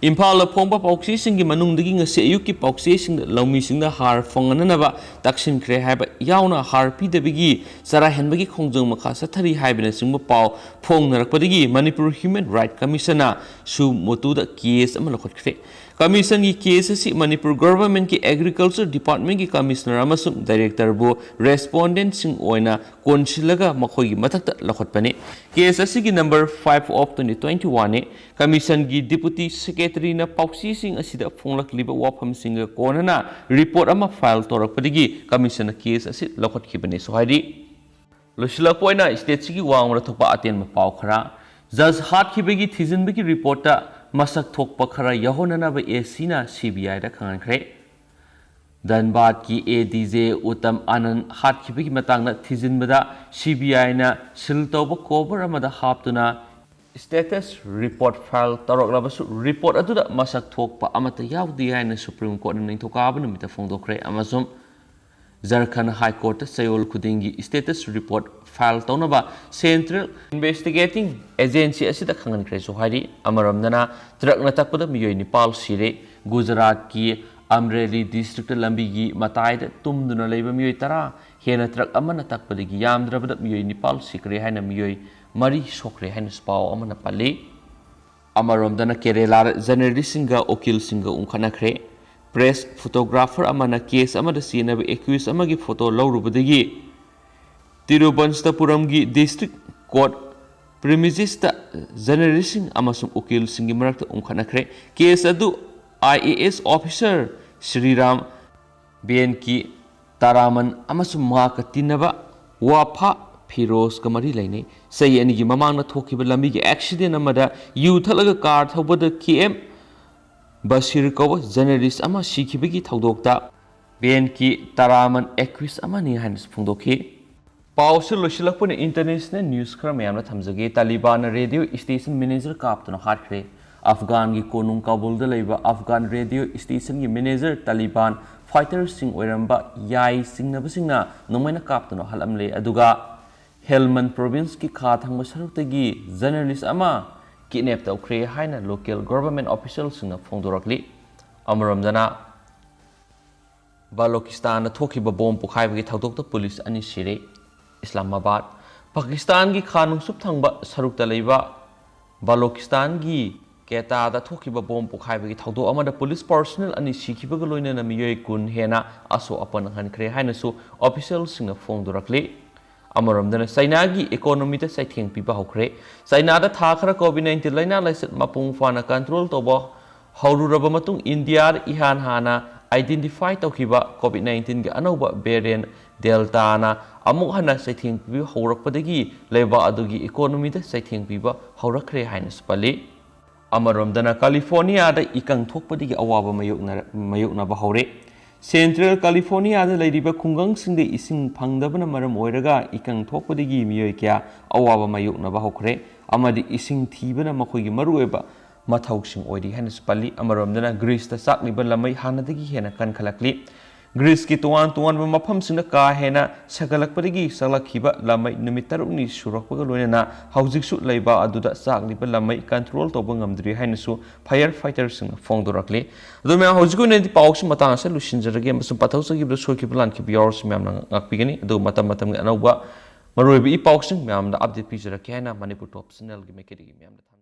ꯏꯝꯐꯥꯜꯗ ꯐꯣꯡꯕ ꯄꯥꯎꯆꯦꯁꯤꯡꯒꯤ ꯃꯅꯨꯡꯗꯒꯤ ꯉꯁꯤ ꯑꯌꯨꯛꯀꯤ ꯄꯥꯎꯆꯦꯁꯤꯡꯗ ꯂꯧꯃꯤꯁꯤꯡꯗ ꯍꯥꯔ ꯐꯪꯍꯟꯅꯅꯕ ꯇꯛꯁꯤꯟꯈ꯭ꯔꯦ ꯍꯥꯏꯕ ꯌꯥꯎꯅ ꯍꯥꯔ ꯄꯤꯗꯕꯒꯤ ꯆꯔꯥ ꯍꯦꯟꯕꯒꯤ ꯈꯣꯡꯖꯪ ꯃꯈꯥ ꯆꯠꯊꯔꯤ ꯍꯥꯏꯕꯅꯆꯤꯡꯕ ꯄꯥꯎ ꯐꯣꯡꯅꯔꯛꯄꯗꯒꯤ ꯃꯅꯤꯄꯨꯔ ꯍ꯭ꯌꯨꯃꯦꯟ ꯔꯥꯏꯠ ꯀꯃꯤꯁꯟꯅ ꯁꯨ ꯃꯣꯇꯨꯗ ꯀꯦꯁ ꯑꯃ ꯂꯧꯈꯠꯈ꯭ꯔꯦ꯫ ꯀꯃꯤꯁꯟꯒꯤ ꯀꯦꯁ ꯑꯁꯤ ꯃꯅꯤꯄꯨꯔ ꯒꯣꯚꯔꯟꯃꯦꯟꯠꯀꯤ ꯑꯦꯒ꯭ꯔꯤꯀꯜꯆꯔ ꯗꯤꯄꯥꯔꯠꯃꯦꯟꯠꯀꯤ ꯀꯃꯤꯁꯅꯔ ꯑꯃꯁꯨꯡ ꯗꯥꯏꯔꯦꯛꯇꯔꯕꯨ ꯔꯦꯁꯄꯣꯟꯗꯦꯟꯠꯁꯤꯡ ꯑꯣꯏꯅ ꯀꯣꯟꯁꯤꯜꯂꯒ ꯃꯈꯣꯏꯒꯤ ꯃꯊꯛꯇ ꯂꯧꯈꯠꯄꯅꯤ꯫ ꯀꯦꯁ ꯑꯁꯤꯒꯤ number five of twenty twenty-one ꯅꯤ꯫ ꯀꯃꯤꯁꯟꯒꯤ ꯗꯤꯄꯨꯇꯤ ꯁꯦꯀ꯭ꯔꯦꯇꯔꯤꯅ ꯄꯥꯎꯆꯦꯁꯤꯡ ꯑꯁꯤꯗ ꯐꯣꯡꯂꯛꯂꯤꯕ ꯋꯥꯐꯝꯁꯤꯡꯒ ꯀꯣꯟꯅꯅ ꯔꯤꯄꯣꯔꯠ ꯑꯃ ꯐꯥꯏꯜ ꯇꯧꯔꯛꯄꯗꯒꯤ ꯀꯃꯤꯁꯟꯅ ꯀꯦꯁ ꯑꯁꯤ ꯂꯧꯈꯠꯈꯤꯕꯅꯤꯁꯨ ꯍꯥꯏꯔꯤ꯫ ꯂꯣꯏꯁꯤꯜꯂꯛꯄ ꯑꯣꯏꯅ ꯁ꯭ꯇꯦꯠꯁꯤꯒꯤ ꯋꯥꯡꯃꯗ ꯊꯣꯛꯄ ꯑꯇꯦꯟꯕ ꯄꯥꯎ ꯈꯔ꯫ ꯖꯖ ꯍꯥꯠꯈꯤꯕꯒꯤ ꯊꯤꯖꯤꯟꯕꯒꯤ ꯔꯤꯄꯣꯔꯠꯇ ꯃꯁꯛ ꯊꯣꯛꯄ ꯈꯔ ꯌꯥꯎꯍꯟꯅꯅꯕ ꯑꯦ ꯁꯤꯅ ꯁꯤ ꯕꯤ ꯑꯥꯏꯗ ꯈꯪꯍꯟꯈ꯭ꯔꯦ꯫ ꯙꯟꯕꯥꯗꯀꯤ ꯑꯦ ꯗꯤ ꯖꯦ ꯎꯠꯇꯝ ꯑꯥꯅꯟꯗ ꯍꯥꯠꯈꯤꯕꯒꯤ ꯃꯇꯥꯡꯗ ꯊꯤꯖꯤꯟꯕꯗ ꯁꯤ ꯕꯤ ꯑꯥꯏꯅ ꯁꯤꯜ ꯇꯧꯕ ꯀꯣꯚꯔ ꯑꯃꯗ ꯍꯥꯞꯇꯨꯅ ꯁ꯭ꯇꯦꯇꯁ ꯔꯤꯄꯣꯔꯠ ꯐꯥꯏꯜ ꯇꯧꯔꯛꯂꯕꯁꯨ, ꯔꯤꯄꯣꯔꯠ ꯑꯗꯨꯗ ꯃꯁꯛ ꯊꯣꯛꯄ ꯑꯃꯠꯇ ꯌꯥꯎꯗꯦ ꯍꯥꯏꯅ ꯁꯨꯄ꯭ꯔꯤꯝ ꯀꯣꯔꯠꯅ ꯅꯤꯡꯊꯧꯀꯥꯕ ꯅꯨꯃꯤꯠꯇ ꯐꯣꯡꯗꯣꯛꯈ꯭ꯔꯦ, ꯑꯃꯁꯨꯡ ꯖꯔꯈꯟ ꯍꯥꯏ ꯀꯣꯔꯠꯇ ꯆꯌꯣꯜ ꯈꯨꯗꯤꯡꯒꯤ ꯁ꯭ꯇꯦꯇꯁ ꯔꯤꯄꯣꯔꯠ ꯐꯥꯏꯜ ꯇꯧꯅꯕ ꯁꯦꯟꯇ꯭ꯔꯦꯜ ꯏꯟꯚꯦꯁꯇꯤꯒꯦꯇꯤꯡ ꯑꯦꯖꯦꯟꯁꯤ ꯑꯁꯤꯗ ꯈꯪꯍꯟꯈ꯭ꯔꯦꯁꯨ ꯍꯥꯏꯔꯤ꯫ ꯑꯃꯔꯣꯝꯗꯅ, ꯇ꯭ꯔꯛꯅ ꯇꯛꯄꯗ ꯃꯤꯑꯣꯏ ꯅꯤꯄꯥꯜ ꯁꯤꯔꯦ꯫ ꯒꯨꯖꯔꯥꯠꯀꯤ ꯑꯝꯔꯦꯂꯤ ꯗꯤꯁꯇ꯭ꯔꯤꯛꯇ ꯂꯝꯕꯤꯒꯤ ꯃꯇꯥꯏꯗ ꯇꯨꯝꯗꯨꯅ ꯂꯩꯕ ꯃꯤꯑꯣꯏ ꯇꯔꯥ ꯍꯦꯟꯅ ꯇ꯭ꯔꯛ ꯑꯃꯅ ꯇꯛꯄꯗꯒꯤ ꯌꯥꯝꯗ꯭ꯔꯕꯗ ꯃꯤꯑꯣꯏ ꯅꯤꯄꯥꯜ ꯁꯤꯈ꯭ꯔꯦ ꯍꯥꯏꯅ ꯃꯤꯑꯣꯏ ꯃꯔꯤ ꯁꯣꯛꯈ꯭ꯔꯦ ꯍꯥꯏꯅꯁꯨ ꯄꯥꯎ ꯑꯃꯅ ꯄꯜꯂꯤ꯫ ꯑꯃꯔꯣꯝꯗꯅ, ꯀꯦꯔꯦꯂꯥꯗ ꯖꯔꯅꯦꯂꯤꯁꯁꯤꯡꯒ ꯎꯀꯤꯜꯁꯤꯡꯒ ꯎꯪꯈꯠꯅꯈ꯭ꯔꯦ꯫ ꯄ꯭ꯔꯦꯁ ꯐꯣꯇꯣꯒ꯭ꯔꯥꯐꯔ ꯑꯃꯅ ꯀꯦꯁ ꯑꯃꯗ ꯆꯦꯟꯅꯕ ꯑꯦꯀ꯭ꯌꯨꯁ ꯑꯃꯒꯤ ꯐꯣꯇꯣ ꯂꯧꯔꯨꯕꯗꯒꯤ ꯇꯤꯔꯨꯕꯟꯁꯇꯄꯨꯔꯝꯒꯤ ꯗꯤꯁꯇ꯭ꯔꯤꯛ ꯀꯣꯔꯠ ꯄ꯭ꯔꯤꯃꯤꯖꯤꯁꯇ ꯖꯔꯅꯦꯂꯤꯁꯁꯤꯡ ꯑꯃꯁꯨꯡ ꯎꯀꯤꯜꯁꯤꯡꯒꯤ ꯃꯔꯛꯇ ꯎꯪꯈꯠꯅꯈ꯭ꯔꯦ꯫ ꯀꯦꯁ ꯑꯗꯨ I A S officer Shriram ꯕꯦꯟꯀꯤ ꯇꯥꯔꯥꯃꯟ ꯑꯃꯁꯨꯡ ꯃꯍꯥꯛꯀ ꯇꯤꯟꯅꯕ ꯋꯥꯐꯥ ꯐꯤꯔꯣꯖꯀ ꯃꯔꯤ ꯂꯩꯅꯩ꯫ ꯆꯍꯤ ꯑꯅꯤꯒꯤ ꯃꯃꯥꯡꯗ ꯊꯣꯛꯈꯤꯕ ꯂꯝꯕꯤꯒꯤ ꯑꯦꯛꯁꯤꯗꯦꯟ ꯑꯃꯗ ꯌꯨ ꯊꯛꯂꯒ ꯀꯥꯔ ꯊꯧꯕꯗ ꯀꯦ ꯑꯦꯝ ꯕꯁꯤꯔ ꯀꯧꯕ ꯖꯔꯅꯦꯂꯤꯁ ꯑꯃ ꯁꯤꯈꯤꯕꯒꯤ ꯊꯧꯗꯣꯛꯇ ꯕꯦꯟꯀꯤ ꯇꯥꯔꯥꯃꯟ ꯑꯦꯀ꯭ꯌꯨꯁ ꯑꯃꯅꯤ ꯍꯥꯏꯅꯁꯨ ꯐꯣꯡꯗꯣꯛꯈꯤ꯫ ꯄꯥꯎꯁꯤ ꯂꯣꯏꯁꯤꯜꯂꯛꯄꯅ ꯏꯟꯇꯔꯅꯦꯁꯅꯦꯜ ꯅ꯭ꯌꯨꯁ ꯈꯔ ꯃꯌꯥꯝꯅ ꯊꯝꯖꯒꯦ꯫ ꯇꯥꯂꯤꯕꯥꯟꯅ ꯔꯦꯗꯤꯑꯣ ꯁ꯭ꯇꯦꯁꯟ ꯃꯦꯅꯦꯖꯔ ꯀꯥꯞꯇꯨꯅ ꯍꯥꯠꯈ꯭ꯔꯦ꯫ ꯑꯐꯒꯥꯟꯒꯤ ꯀꯣꯅꯨꯡ ꯀꯥꯕꯨꯜꯗ ꯂꯩꯕ ꯑꯐꯒꯥꯟ ꯔꯦꯗꯤꯑꯣ ꯁ꯭ꯇꯦꯁꯟꯒꯤ ꯃꯦꯅꯦꯖꯔ ꯇꯥꯂꯤꯕꯥꯟ ꯐꯥꯏꯇꯔꯁꯤꯡ ꯑꯣꯏꯔꯝꯕ ꯌꯥꯏ ꯆꯤꯡꯅꯕꯁꯤꯡꯅ ꯅꯣꯡꯃꯩꯅ ꯀꯥꯞꯇꯨꯅ ꯍꯥꯠꯂꯝꯂꯦ꯫ ꯑꯗꯨꯒ ꯍꯦꯜꯃꯟ ꯄ꯭ꯔꯣꯚꯤꯟꯁꯀꯤ ꯈꯥ ꯊꯪꯕ ꯁꯔꯨꯛꯇꯒꯤ ꯖꯔꯅꯦꯂꯤꯁ ꯑꯃ ꯀꯤꯗꯅꯦꯞ ꯇꯧꯈ꯭ꯔꯦ ꯍꯥꯏꯅ ꯂꯣꯀꯦꯜ ꯒꯣꯚꯔꯟꯃꯦꯟꯠ ꯑꯣꯐꯤꯁꯤꯌꯦꯜꯁꯤꯡꯅ ꯐꯣꯡꯗꯣꯔꯛꯂꯤ꯫ ꯑꯃꯔꯣꯝꯗꯅ, ꯕꯂꯣꯀꯤꯁꯇꯥꯟꯗ ꯊꯣꯛꯈꯤꯕ ꯕꯣꯝ ꯄꯣꯈꯥꯏꯕꯒꯤ ꯊꯧꯗꯣꯛꯇ ꯄꯨꯂꯤꯁ ꯑꯅꯤ ꯁꯤꯔꯦ꯫ ꯏꯁꯂꯥꯃꯥꯕꯥꯗ, ꯄꯥꯀꯤꯁꯇꯥꯟꯒꯤ ꯈꯥ ꯅꯣꯡꯆꯨꯞ ꯊꯪꯕ ꯁꯔꯨꯛꯇ ꯂꯩꯕ ꯕꯂꯣꯀꯤꯁꯇꯥꯟꯒꯤ ꯀꯦꯇꯥꯗ ꯊꯣꯛꯈꯤꯕ ꯕꯣꯝ ꯄꯣꯈꯥꯏꯕꯒꯤ ꯊꯧꯗꯣꯛ ꯑꯃꯗ ꯄꯨꯂꯤꯁ ꯄꯥꯔꯁꯣꯅꯦꯜ ꯑꯅꯤ ꯁꯤꯈꯤꯕꯒ ꯂꯣꯏꯅꯅ ꯃꯤꯑꯣꯏ ꯀꯨꯟ ꯍꯦꯟꯅ ꯑꯁꯣꯛ ꯑꯄꯟ ꯅꯪꯍꯟꯈ꯭ꯔꯦ ꯍꯥꯏꯅꯁꯨ ꯑꯣꯐꯤꯁꯤꯌꯦꯜꯁꯤꯡꯅ ꯐꯣꯡꯗꯣꯔꯛꯂꯤ꯫ ꯑꯃꯔꯣꯝꯗꯅ ꯆꯥꯏꯅꯥꯒꯤ ꯏꯀꯣꯅꯣꯃꯤꯗ ꯆꯩꯊꯦꯡ ꯄꯤꯕ ꯍꯧꯈ꯭ꯔꯦ꯫ ꯆꯥꯏꯅꯥꯗ ꯊꯥ ꯈꯔ ꯀꯣꯚꯤꯗ ꯅꯥꯏꯟꯇꯤꯟ ꯂꯥꯏꯅꯥ ꯂꯥꯏꯆꯠ ꯃꯄꯨꯡ ꯐꯥꯅ ꯀꯟꯇ꯭ꯔꯣꯜ ꯇꯧꯕ ꯍꯧꯔꯨꯔꯕ ꯃꯇꯨꯡ ꯏꯟꯗꯤꯌꯥꯗ ꯏꯍꯥꯟ ꯍꯥꯟꯅ ꯑꯥꯏꯗꯦꯟꯇꯤꯐꯥꯏ ꯇꯧꯈꯤꯕ ꯀꯣꯚꯤꯗ ꯅꯥꯏꯟꯇꯤꯟꯒꯤ ꯑꯅꯧꯕ ꯚꯦꯔꯤꯌꯦꯟ ꯗꯦꯜꯇꯥꯅ ꯑꯃꯨꯛ ꯍꯟꯅ ꯆꯩꯊꯦꯡ ꯄꯤꯕ ꯍꯧꯔꯛꯄꯗꯒꯤ ꯂꯩꯕꯥꯛ ꯑꯗꯨꯒꯤ ꯏꯀꯣꯅꯣꯃꯤꯗ ꯆꯩꯊꯦꯡ ꯄꯤꯕ ꯍꯧꯔꯛꯈ꯭ꯔꯦ ꯍꯥꯏꯅꯁꯨ ꯄꯜꯂꯤ꯫ ꯑꯃꯔꯣꯝꯗꯅ ꯀꯥꯂꯤꯐꯣꯔꯅꯤꯌꯥꯗ ꯏꯀꯪ ꯊꯣꯛꯄꯗꯒꯤ ꯑꯋꯥꯕ ꯃꯥꯌꯣꯛꯅꯔ-, ꯃꯥꯌꯣꯛꯅꯕ ꯍꯧꯔꯦ꯫ ꯁꯦꯟꯇ꯭ꯔꯦꯜ ꯀꯥꯂꯤꯐꯣꯔꯅꯤꯌꯥꯗ ꯂꯩꯔꯤꯕ ꯈꯨꯡꯒꯪꯁꯤꯡꯗ ꯏꯁꯤꯡ ꯐꯪꯗꯕꯅ ꯃꯔꯝ ꯑꯣꯏꯔꯒ ꯏꯀꯪ ꯊꯣꯛꯄꯗꯒꯤ ꯃꯤꯑꯣꯏ ꯀꯌꯥ ꯑꯋꯥꯕ ꯃꯥꯌꯣꯛꯅꯕ ꯍꯧꯈ꯭ꯔꯦ ꯑꯃꯗꯤ ꯏꯁꯤꯡ ꯊꯤꯕꯅ ꯃꯈꯣꯏꯒꯤ ꯃꯔꯨꯑꯣꯏꯕ ꯃꯊꯧꯁꯤꯡ ꯑꯣꯏꯔꯤ ꯍꯥꯏꯅꯁꯨ ꯄꯜꯂꯤ꯫ ꯑꯃꯔꯣꯝꯗꯅ ꯒ꯭ꯔꯤꯁꯇ ꯆꯥꯛꯂꯤꯕ ꯂꯥꯃꯩ ꯍꯥꯟꯅꯗꯒꯤ ꯍꯦꯟꯅ ꯀꯟꯈꯠꯂꯛꯂꯤ꯫ ꯒ꯭ꯔꯤꯁꯀꯤ ꯇꯣꯉꯥꯟ ꯇꯣꯉꯥꯟꯕ ꯃꯐꯝꯁꯤꯡꯗ ꯀꯥ ꯍꯦꯟꯅ ꯁꯥꯒꯠꯂꯛꯄꯗꯒꯤ ꯆꯥꯛꯂꯛꯈꯤꯕ ꯂꯥꯃꯩ ꯅꯨꯃꯤꯠ ꯇꯔꯨꯛꯅꯤ ꯁꯨꯔꯛꯄꯒ ꯂꯣꯏꯅꯅ ꯍꯧꯖꯤꯛꯁꯨ ꯂꯩꯕꯥꯛ ꯑꯗꯨꯗ ꯆꯥꯛꯂꯤꯕ ꯂꯥꯃꯩ ꯀꯟꯇ꯭ꯔꯣꯜ ꯇꯧꯕ ꯉꯝꯗ꯭ꯔꯤ ꯍꯥꯏꯅꯁꯨ ꯐꯥꯌꯔ ꯐꯥꯏꯇꯔꯁꯤꯡꯅ ꯐꯣꯡꯗꯣꯔꯛꯂꯤ꯫ ꯑꯗꯨ ꯃꯌꯥꯝ, ꯍꯧꯖꯤꯛꯀꯤ ꯑꯣꯏꯅꯗꯤ ꯄꯥꯎꯁꯤ ꯃꯇꯥꯡ ꯑꯁꯤꯗ ꯂꯣꯏꯁꯤꯟꯖꯔꯒꯦ ꯑꯃꯁꯨꯡ ꯄꯥꯊꯣꯛꯆꯈꯤꯕꯗ ꯁꯣꯏꯈꯤꯕ ꯂꯥꯟꯈꯤꯕ ꯌꯥꯎꯔꯁꯨ ꯃꯌꯥꯝꯅ ꯉꯥꯛꯄꯤꯒꯅꯤ꯫ ꯑꯗꯨꯒ ꯃꯇꯝ ꯃꯇꯝꯒꯤ ꯑꯅꯧꯕ ꯃꯔꯨꯑꯣꯏꯕ ꯏ ꯄꯥꯎꯁꯤꯡ ꯃꯌꯥꯝꯗ ꯑꯞꯗꯦꯠ ꯄꯤꯖꯔꯛꯀꯦ ꯍꯥꯏꯅ ꯃꯅꯤꯄꯨꯔ ꯇꯣꯞ ꯆꯦꯅꯦꯜꯒꯤ ꯃꯥꯏꯀꯩꯗꯒꯤ ꯃꯌꯥꯝꯗ ꯊꯝꯖꯔꯤ꯫